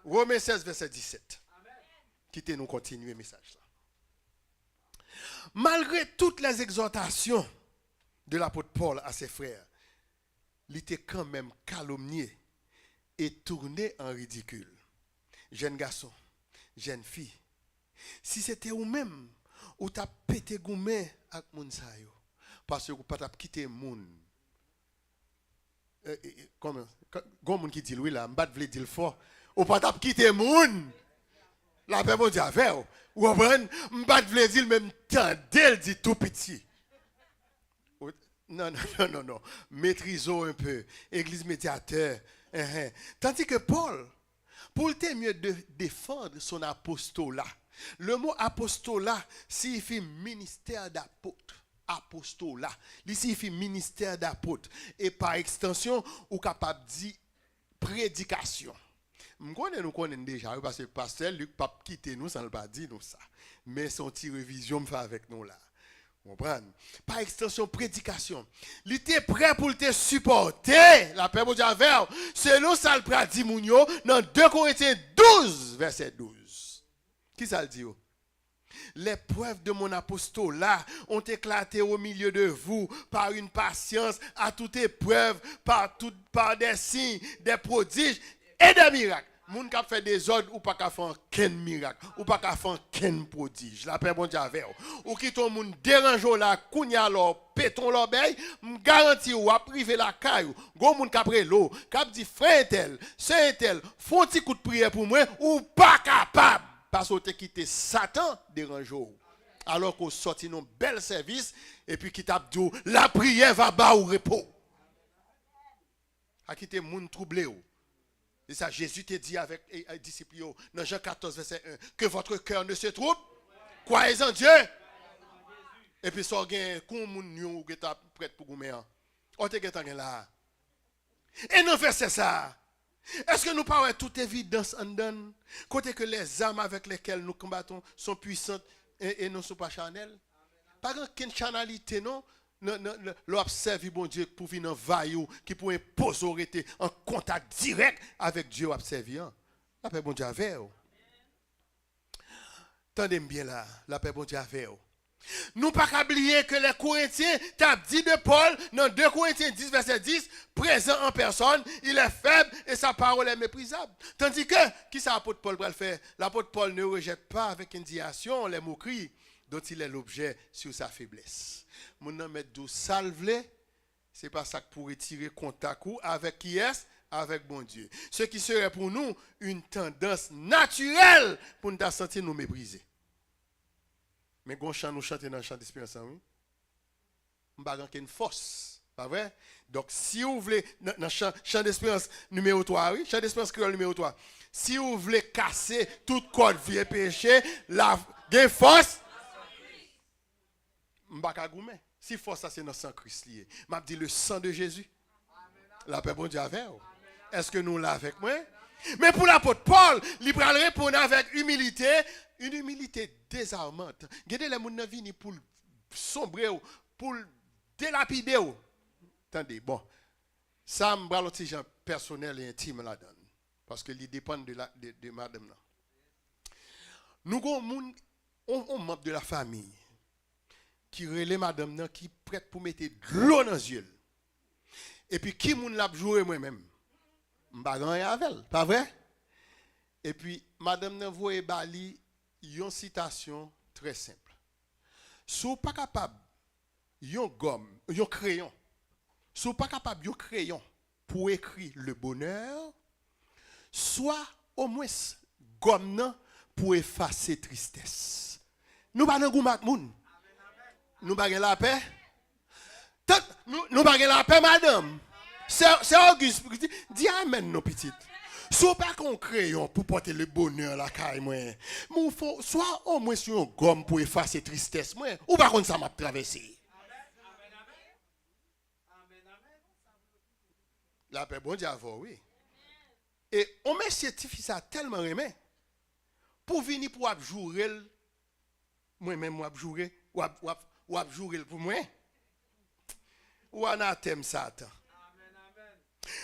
Romen sèz, vèsè disèt. Kite nou kontinye mesaj la. Malgré toutes les exhortations de l'apôtre Paul à ses frères, li te kanmenm kalomnye e tounen an ridikil. Jèn gason, jèn fi, si se te ou menm, ou t ap pete goumen ak moun sa yo, paske ou pa t ap kite moun E, e, e, kòman, gon moun ki di l wi la, m pa t vle di l fò. Ou pa t ap kite moun. Lapè Bondye avè w. Ou konprann? M pa t vle di l, men m tande l di tou piti. Non, non, non, non, non. Metrize w un peu. Egliz medyatè. Enhen. Tandis que Paul, pou l te mieux de, défendre son apostolat. Le mot apostolat signifie ministère d'apôtre. Apostolat. Li siyifi ministè dapot. E pa ekstansyon, ou kapab di predikasyon. M konnen nou konnen l deja, wi, paske pastè Luc p ap kite nou san l pa di nou sa. Men se yon ti revizyon m fè avèk nou la. Konprann? Pa ekstansyon, predikasyon. Li te prè pou l te sipòte, lapè Bondye avè w, selon sa l pral di moun yo nan de Korentyen douz, vèsè douz. Kisa l di yo? Les preuves de mon apostolat ont éclaté au milieu de vous par une patience à toute épreuve, par tout, par des signes, des prodiges et des miracles. Moun k ap fè dezòd, ou pa ka fè ankenn mirak, ou pa ka fè ankenn pwodij. Lapè Bondye avè w. Ou kite yon moun deranje w la, kounye a la w pete yon lòbèy, m garanti w, w ap rive lakay ou. Gon moun k ap rele w, k ap di, frè entèl, sè entèl, fè yon ti kout priyè pou mwen, ou pa kapab. Paske w te kite Satan deranje w. Alò ke w sòti nan yon bèl sèvis, epi ki t ap di w, lapriyè va ba ou repo. Pa kite moun twouble w. Se sa Jezi te di avèk, e, e, disip li yo nan Jan katòz, vèsè en, que votre cœur ne se trouble, croyez en Dieu. Epi sa w gen, kon moun yo ou gentan prèt pou goumen an. Ou te gentan gen la a. E nan vèsè sa a, èske nou pa wè tout evidans anndan l? Kote ke les armes avec lesquelles nous combattons sont puissantes et, et ne sont pas charnelles. Pa gen okenn chanalite non, nan, nan, nan, lè w ap sèvi Bondye pou vin anvayi w, ki pou enpoze w rete an kontak dirèk avèk Dye w ap sèvi an. Lapè Bondye avè w. Tande m byen la, lapè Bondye avè w. Nou pa ka bliye ke lè Korentyen t ap di de Pòl nan de Korentyen dis, vèsè dis, présent en personne, il est faible et sa parole est méprisable. Tandis que, kisa apot Pòl pral fè? L'apôtre Paul ne rejette pas avec indignation les moqueries dont il est l'objet sur sa faiblesse. Moun nan mèt di w sa l vle, se pa sa k pou retire kontak ou avèk kiyès? Avèk Bondye. Ce qui serait pour nous une tendance naturelle pou n ta santi nou meprize. Men gon chan nou chante nan chan desperans lan, wi. M pa gen okenn fòs, pa vre? Donk, si w vle, nan, nan chan, chan desperans nimewo twa, wi, chan desperans kreyòl nimewo twa, si w vle kase tout kòd vye peche, la, gen fòs. M pa ka goumen. Si fòs sa se nan san Kris li ye. M ap di, le sang de Jésus. Lapè Bondye avè w. Èske nou la avèk mwen? Men pou lapot Pòl, li pral reponn avèk imilite, une humilité désarmante. Gen de lè moun nan vini pou l sonbre w, pou l delapide w. Tande, bon. Sa m pral yon ti jan pèsonèl e entim ladan l. Paske li depann de la, de, de madanm nan. Nou gon moun, on, on manm de la famiy, ki rele madanm nan, ki prèt pou mete dlo nan zye l. Epi ki moun l ap joure? Mwen menm. M pa gen anyen avè l, pa vre? Epi madanm nan voye ba li yon sitasyon trè senp. Si w pa kapab yon gòm, yon kreyon, si w pa kapab yon kreyon pou ekri le bonheur, swa omwens gòm nan pou efase tristès. Nou pa nan goumen ak moun. Nou pa gen lapè. Tan, nou, nou pa gen lapè, madanm. Sè, sè Auguste, di, di amèn non, pitit. Si w pa gen yon kreyon pou pote le bonheur lakay mwen, men w fò, swa omwens yon gòm pou efase tristès mwen, ou pa konn sa m ap travèse. Lapè Bondye avè w, wi. E yon mesye tifi sa tèlman renmen, pou vini pou w ap joure l, mwen menm w ap joure, w ap, w ap, w ap joure l pou mwen. Ou anatèm Satan.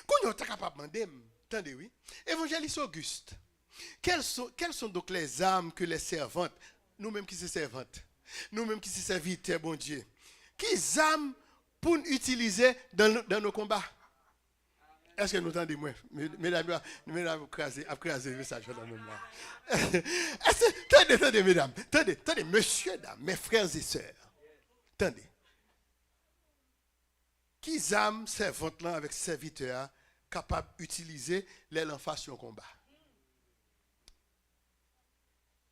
Kounye a w ta kapab mande m, tande wi, Évangéliste Auguste, quelles sont, quelles sont donc les armes que les servantes, nou menm ki se sèvant, nou menm ki se sèvitè Bondye, ki zam pou n itilize dans, dans nos combats? Èske nou tande mwen? Me-, medam yo, medam yo kraze, ap kraze mesaj yo nan menm la. Èske, tande, tande, medam, tande, tande, mesye, dam, mes frères et sœurs. Tande. Ki zam sèvant lan avèk sèvitè a kapab itilize lè l anfas yon konba?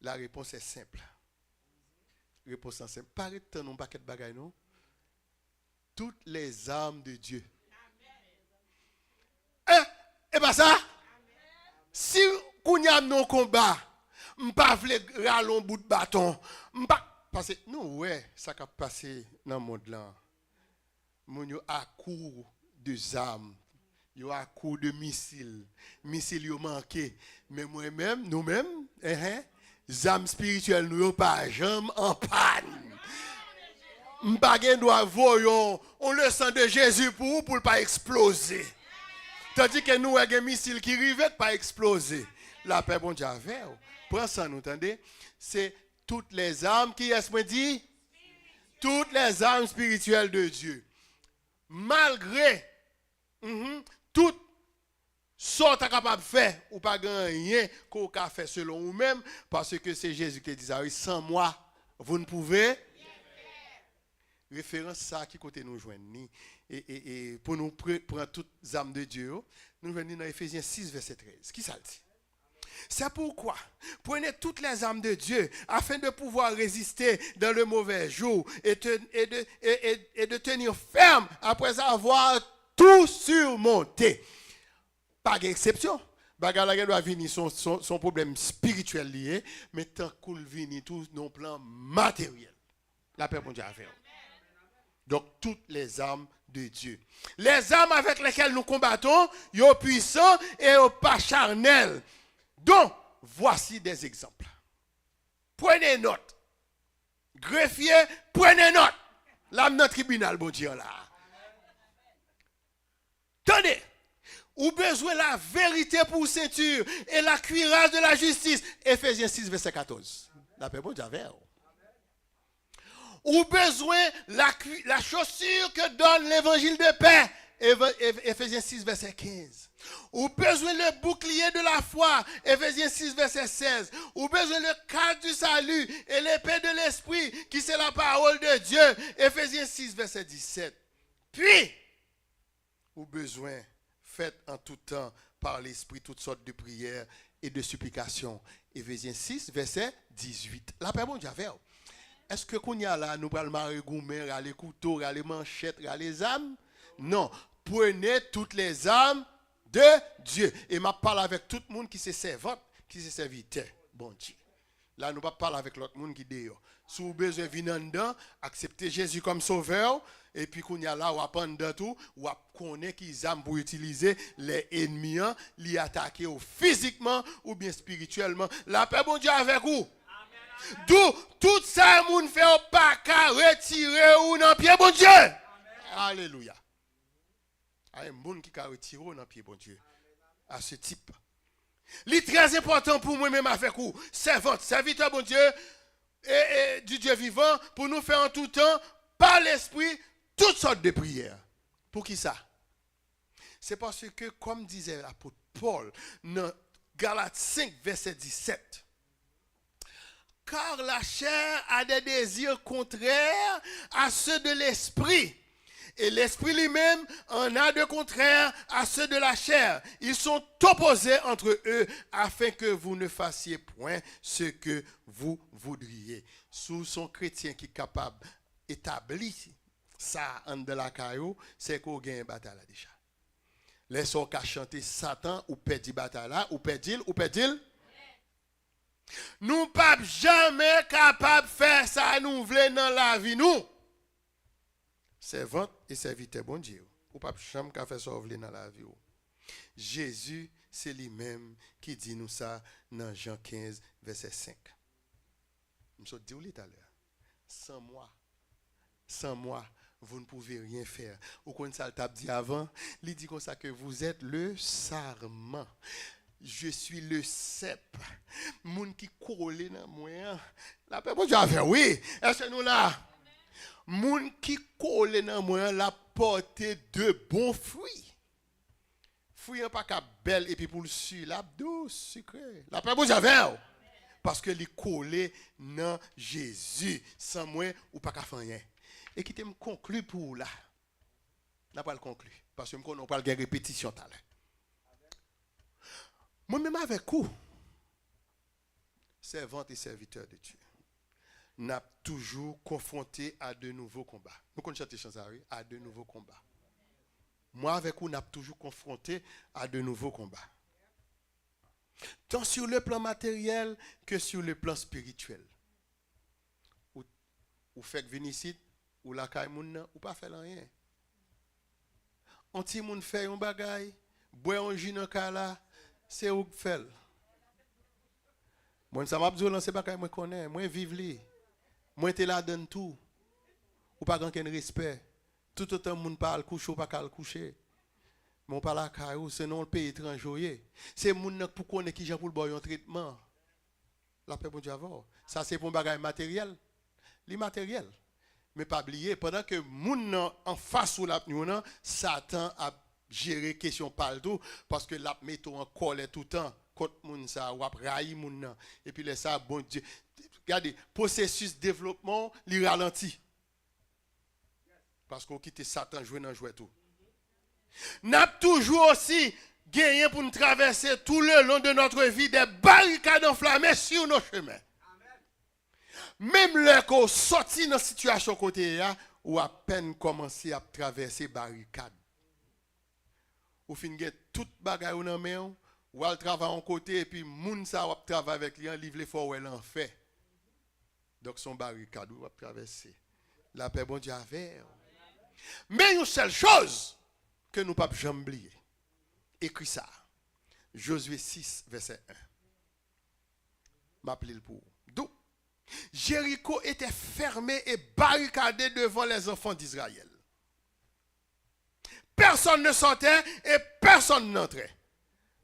La réponse est simple. Repons lan senp. Pa ret tann yon pakèt bagay, non. Toutes les armes de Dieu. Eh, e pa sa? Si kounye a m nan yon konba, m pa vle rale yon bout baton, m pa, paske nou wè sa k ap pase nan mond lan. Moun yo akou de zam, yo akou de misil. Misil yo manke. Men mwen menm, nou menm, enhen, zam espirityèl nou yo pa janm an pàn. M pa gen dwa voye yon, yon le sang de Jésus pou ou, pou l pa eksploze. Tandike nou wè gen misil ki rive k pa eksploze. Lapè Bondye avè w. Pran san nou, tande. Se toutes les armes, kiyès mwen di? Toutes les armes spirituelles de Dieu. Malgre, mhm, tout sa w ta kapab fè, ou pa gen anyen ke w ka fè selon ou menm, paske se Jezi ki te di sa, wi, sans moi, vous ne pouvez. Referans sa ki kote nou jwenn li, e, e, e pou nou pre-, pran tout zam de Dye yo, nou jwenn li nan Efezyen sis, vèsè trèz. Ki sa l di? C'est pourquoi, prenez toutes les armes de Dieu, afin de pouvoir résister dans le mauvais jour et, te- et de, et, et- et de tenir ferme après avoir tout surmonté. Pa gen eksepsyon. Bagay la gen dwa vini, se yon, se yon, se yon pwoblèm espirityèl li ye, men tankou l vini tou nan yon plan materyèl. Lapè Bondye avè w. Donc, toutes les armes de Dieu. Les armes avec lesquelles nous combattons, yo pwisan e yo pa chanèl. Donc, voici des exemples. Prenez note. Grefye, prenez note. La m nan tribinal Bondye an la. Tande. Ou bezwen la verite pou sentir e la cuirasse de la justice. Efezyen sis, vèsè katòz. Lapè Bondye avè w. Ou bezwen la, la chaussure que donne l'évangile de paix. Eva- Ef- Efezyen sis, vèsè kenz. Ou bezwen le bouclier de la foi. Efezyen sis, vèsè sèz. Ou bezwen le cadre du salut et l'épée de l'esprit, qui c'est la parole de Dieu. Efezyen sis, vèsè disèt. Puis, ou bezwen fèt en tout temps par l'esprit toutes sortes de prières et de supplications. Efezyen sis, vèsè dizuit. Lapè Bondye avè w. Èske kounye a la, nou pral mare goumen, rale kouto, rale manchèt, rale zam? Non. Prenez toutes les armes de Dieu. E m ap pale avèk tout moun ki se sèvant, ki se sèvitè Bondye. La, nou p ap pale avèk lòt moun ki deyò. Si w bezwen vin anndan, aksepte Jezi kòm sovè w, epi kounye a la, w ap anndan tou, w ap konnen ki zam pou w itilize lè ènmi an, li atake w fizikman oubyen espirityèlman. Lapè Bondye avèk ou. Dou, tout sa moun fè w pa ka retire w nan pye Bondye. Alelouya. A yon moun ki ka retire w nan pye Bondye. A ce type. Li trè enpòtan pou mwen menm avèk ou, sèvant, sèvitè Bondye, e, e, du Dieu vivant, pou nou fè an tout tan, pa Lespri, tout sòt de priyè. Poukisa? C'est parce que, comme disait l'apôtre Paul dans Galates cinq, verset dix-sept, car la chair a des désirs contraires à ceux de l'esprit, et l'esprit lui-même en a de contraires à ceux de la chair. Ils sont opposés entre eux, afin que vous ne fassiez point ce que vous voudriez. Si w se yon kretyen ki kapab etabli sa anndan lakay ou, se ke w genyen batay la deja. Lè sa w ka chante Satan, ou pèdi batay la, ou pèdi l, ou pèdi l. Nou p ap janmen kapab fè sa nou vle nan lavi nou. Sèvant e sèvitè Bondye, ou p ap janm ka fè sa w vle nan lavi w. Jezi, se li menm ki di nou sa nan Jan kenz, vèsè senk. M sot di w li talè. Sans moi, sans moi, vous ne pouvez rien faire. Ou konn sa l t ap di avan? Li di konsa ke vous êtes le sarment. Je suis le cep. Moun ki kole nan mwen an. Lapè Bondye avè w, wi. Èske nou la? Moun ki kole nan mwen an, l ap pòte de bon fwi. Fwi an pa ka bèl epi pou l si, l ap dous, sikre. Lapè Bondye avè w. Paske li kole nan Jezi. San mwen, ou pa ka fè anyen. E kite m konkli pou ou la. N a pral konkli. Paske m konnen w pral gen repetisyon talè. Mwen menm avèk ou, sèvant e sèvitè de Dye, n ap toujou konfwonte a de nouvo konba. Nou konn chante chan sa, wi, a de nouvo konba. Mwen avèk ou, n ap toujou konfwonte a de nouvo konba. Tant sur le plan matériel que sur le plan spirituel. Ou, ou fèk vin isit, ou lakay moun nan, ou pa fè l anyen. On timoun fè yon bagay, bwè yon ji nan kay la, se ou k fè l. Mwen, sa m ap di w lan, se bagay mwen konnen, mwen viv li. Mwen te ladann tou. Ou pa gen okenn respè. Toutotan moun pa al kouche, ou pa ka al kouche. Men w pa lakay ou, se nan yon peyi etranje w ye. Se moun nan k pou konnen kijan pou l ba w yon tretman. Lapè Bondye avè w. Sa se pou yon bagay materyèl. Li materyèl. Men pa bliye, pandan ke moun nan anfas ou l ap nwi w nan, Satan ap jere kesyon pa l tou, paske l ap mete w an kòlè toutan kont moun sa a, w ap rayi moun nan. Epi lè sa a, Bondye, gade, pwosesis devlopman w, li ralanti. Paske w kite Satan jwe nan jwèt ou. N ap toujou osi genyen pou n travèse tout le long de notre vie des barricades enflammées sur nos chemins. Menm lè ke w sòti nan sitiyasyon kote w ye a, ou apèn kòmanse ap travèse barikad. Ou fin gen tout bagay ou nan men w, w al travay yon kote, epi moun sa w ap travay avèk li an, li vle fè w wè lanfè. Donk, se yon barikad wi w ap travèse. Lapè Bondye avè w. Men yon sèl choz ke nou p ap janm bliye. Ekri sa. Jozye sis, vèsè en. M ap li l pou ou. Dou. Jéricho était fermé et barricadé devant les enfants d'Israël. Personne ne sortait et personne n'entrait.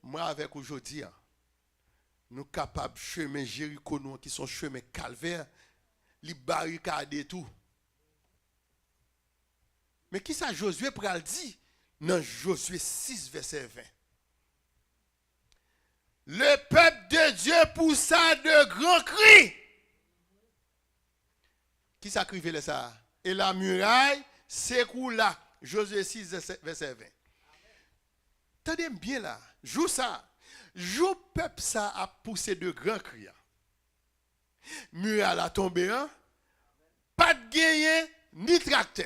Mwen avèk ou jodi a, nou kapab chemen Jeriko nou an ki se yon chemen kalvè, li barikade tou. Men kisa Jozye pral di nan Jozye sis, vèsè ven? Le peuple de Dieu poussa de grands cris. Kisa k rive lè sa a? Et la muraille s'écroula. Jozye sis, vèsè ven. Tande m byen la. Jou sa a, jou pèp sa a ap pouse de gran kri a, miray la tonbe an, pa t genyen ni traktè,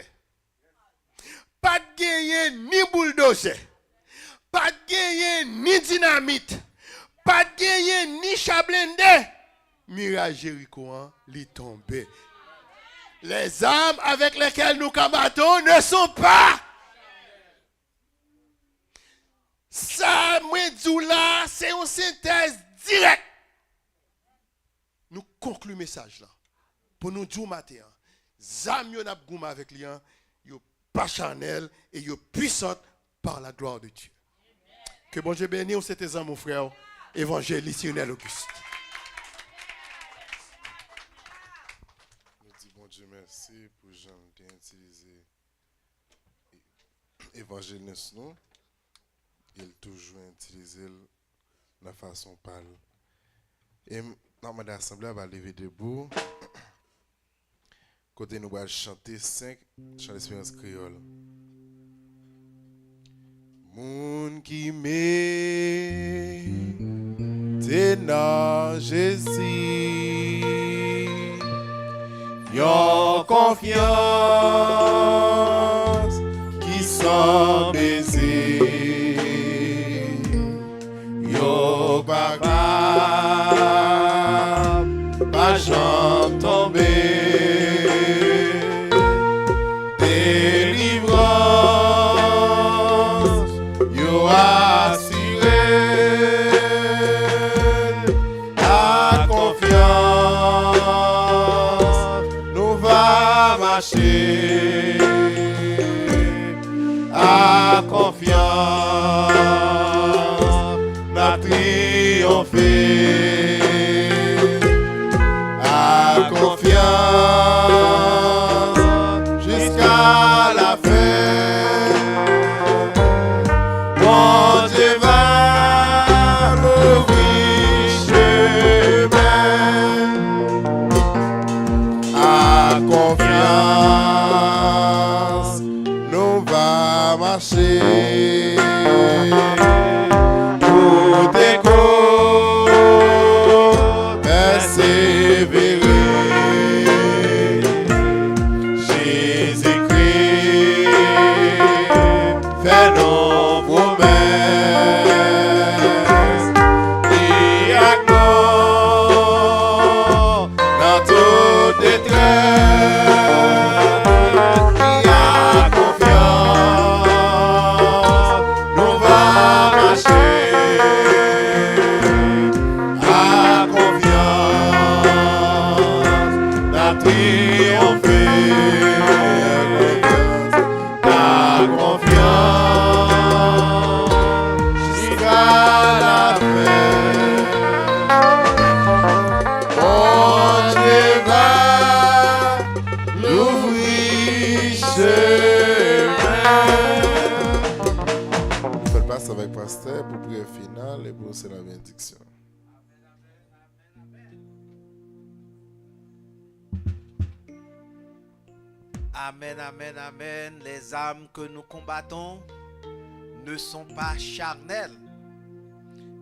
pa t genyen ni bouldozè, pa t genyen ni dinamit, pa t genyen ni cha blende. Miray Jeriko an, li tonbe. Les armes avec lesquelles nous combattons ne sont pas. Sa mwen di w la, se yon sentèz dirèk. Nou konkli mesaj la. Pou nou di w maten an, zam yo n ap goumen avèk li an, yo pa chanèl e yo pwisant par la gloire de Dieu. Ke Bondye beni w, se te zanmi w, frè w, Evanjelis Lionel Auguste. Nou di Bondye mèsi pou jan l te itilize evanjelis nou. toujou itilize l nan fason pa l. E m, n ap mande asanble a va leve debou, kote nou pral chante senk chan lesperans kreyòl. Moun ki mete nan Jezi yon konfyans ki san mezi. Yo pa ka pa janm tonbe. Delivrans yo asire. Ak konfyans nou va mache. Ak konfyans n ap triyonfe. Ak konfyans jiska lafen. Bondye va louvri chemen. Ak konfyans nou va mache. Tout kou pèsevere. Jezikri fè nou pwomès. Li ak nou nan tout detrès. Li ak konfyans nou va mache. Ak konfyans n ap triyonfe. Ak konfyans jiska lafen. Bondye va louvri chemen. Nou fè l pase avèk pastè pou priyè final e pou se la benediksyon. Amen, amen, amen. Les armes que nous combattons ne sont pas charnelles,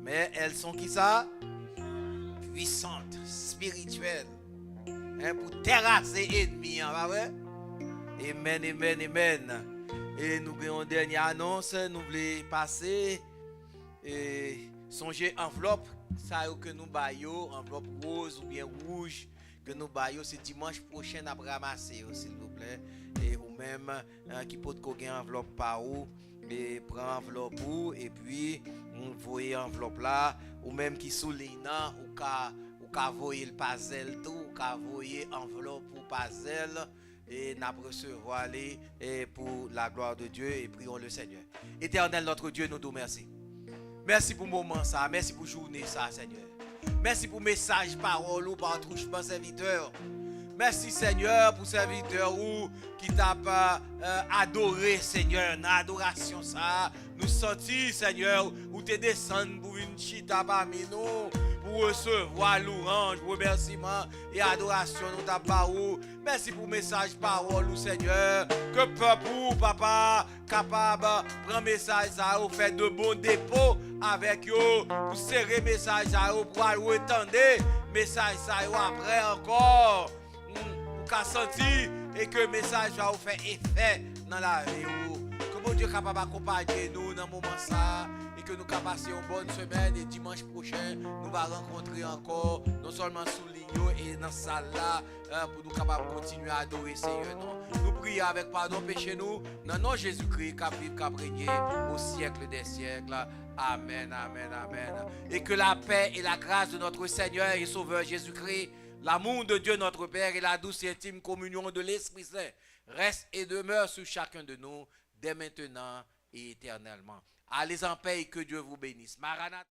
mais elles sont qui ça? Puissantes, spirituelles. Hein, pou terase enmi an, pa vre? Amen, amen, amen. E nou gen yon dènye anons nou vle pase. E sonje anvlòp sa yo ke nou ba yo, anvlòp woz oubyen wouj ke nou ba yo, se dimanch pwochen n ap ranmase yo, silvouplè. E ou menm, eh, ki potko gen anvlòp pa ou, e pran anvlòp ou, epi, mm, voye anvlòp la. Ou menm ki sou liy nan, ou ka, ou ka voye l pa zèl tou, ou ka voye anvlòp ou pa zèl, e n ap resevwa li, e pour la gloire de Dieu, et prions le Seigneur. Éternel notre Dieu, nou di w mèsi. Mèsi pou moman sa, mèsi pou jounen sa, Senyè. Mèsi pou mesaj pawòl ou pa atouchman sèvitè. Mèsi, Senyè, pou sèvitè ou ki t ap, eh, adore, Senyè, nan adorasyon sa a. Nou santi, Senyè, ou te desann pou vin chita pami nou, pou resevwa louwanj, remèsiman e adorasyon nou t ap ba ou. Mèsi pou mesaj pawòl ou, Senyè. Ke pèp ou, Papa, kapab pran mesaj sa yo, fè de bon depo avèk yo, pou sere mesaj sa yo, pou al retande mesaj sa yo apre ankò. Hmm, ou ka santi e ke mesaj sa yo fè efè nan lavi ou. Ke Bondye kapab akonpaye nou nan moman sa a, e ke nou ka pase yon bòn semèn, e dimanch pwochen, nou va rankontre ankò, non sèlman sou liy yo e nan sal la, eh, pou nou kapab kontinye adore Senyè nou. Nou priye avèk padon peche nou, nan non Jezikri k ap viv, k ap renye au siècle des siècles. Amen, amen, amen. Et que la paix et la grâce de notre Seigneur et Sauveur Jésus-Christ, l'amour de Dieu notre Père et la douce et intime communion de l'Esprit Saint reste et demeure sur chacun de nous dès maintenant et éternellement. Allez en paix et que Dieu vous bénisse. Maranatha.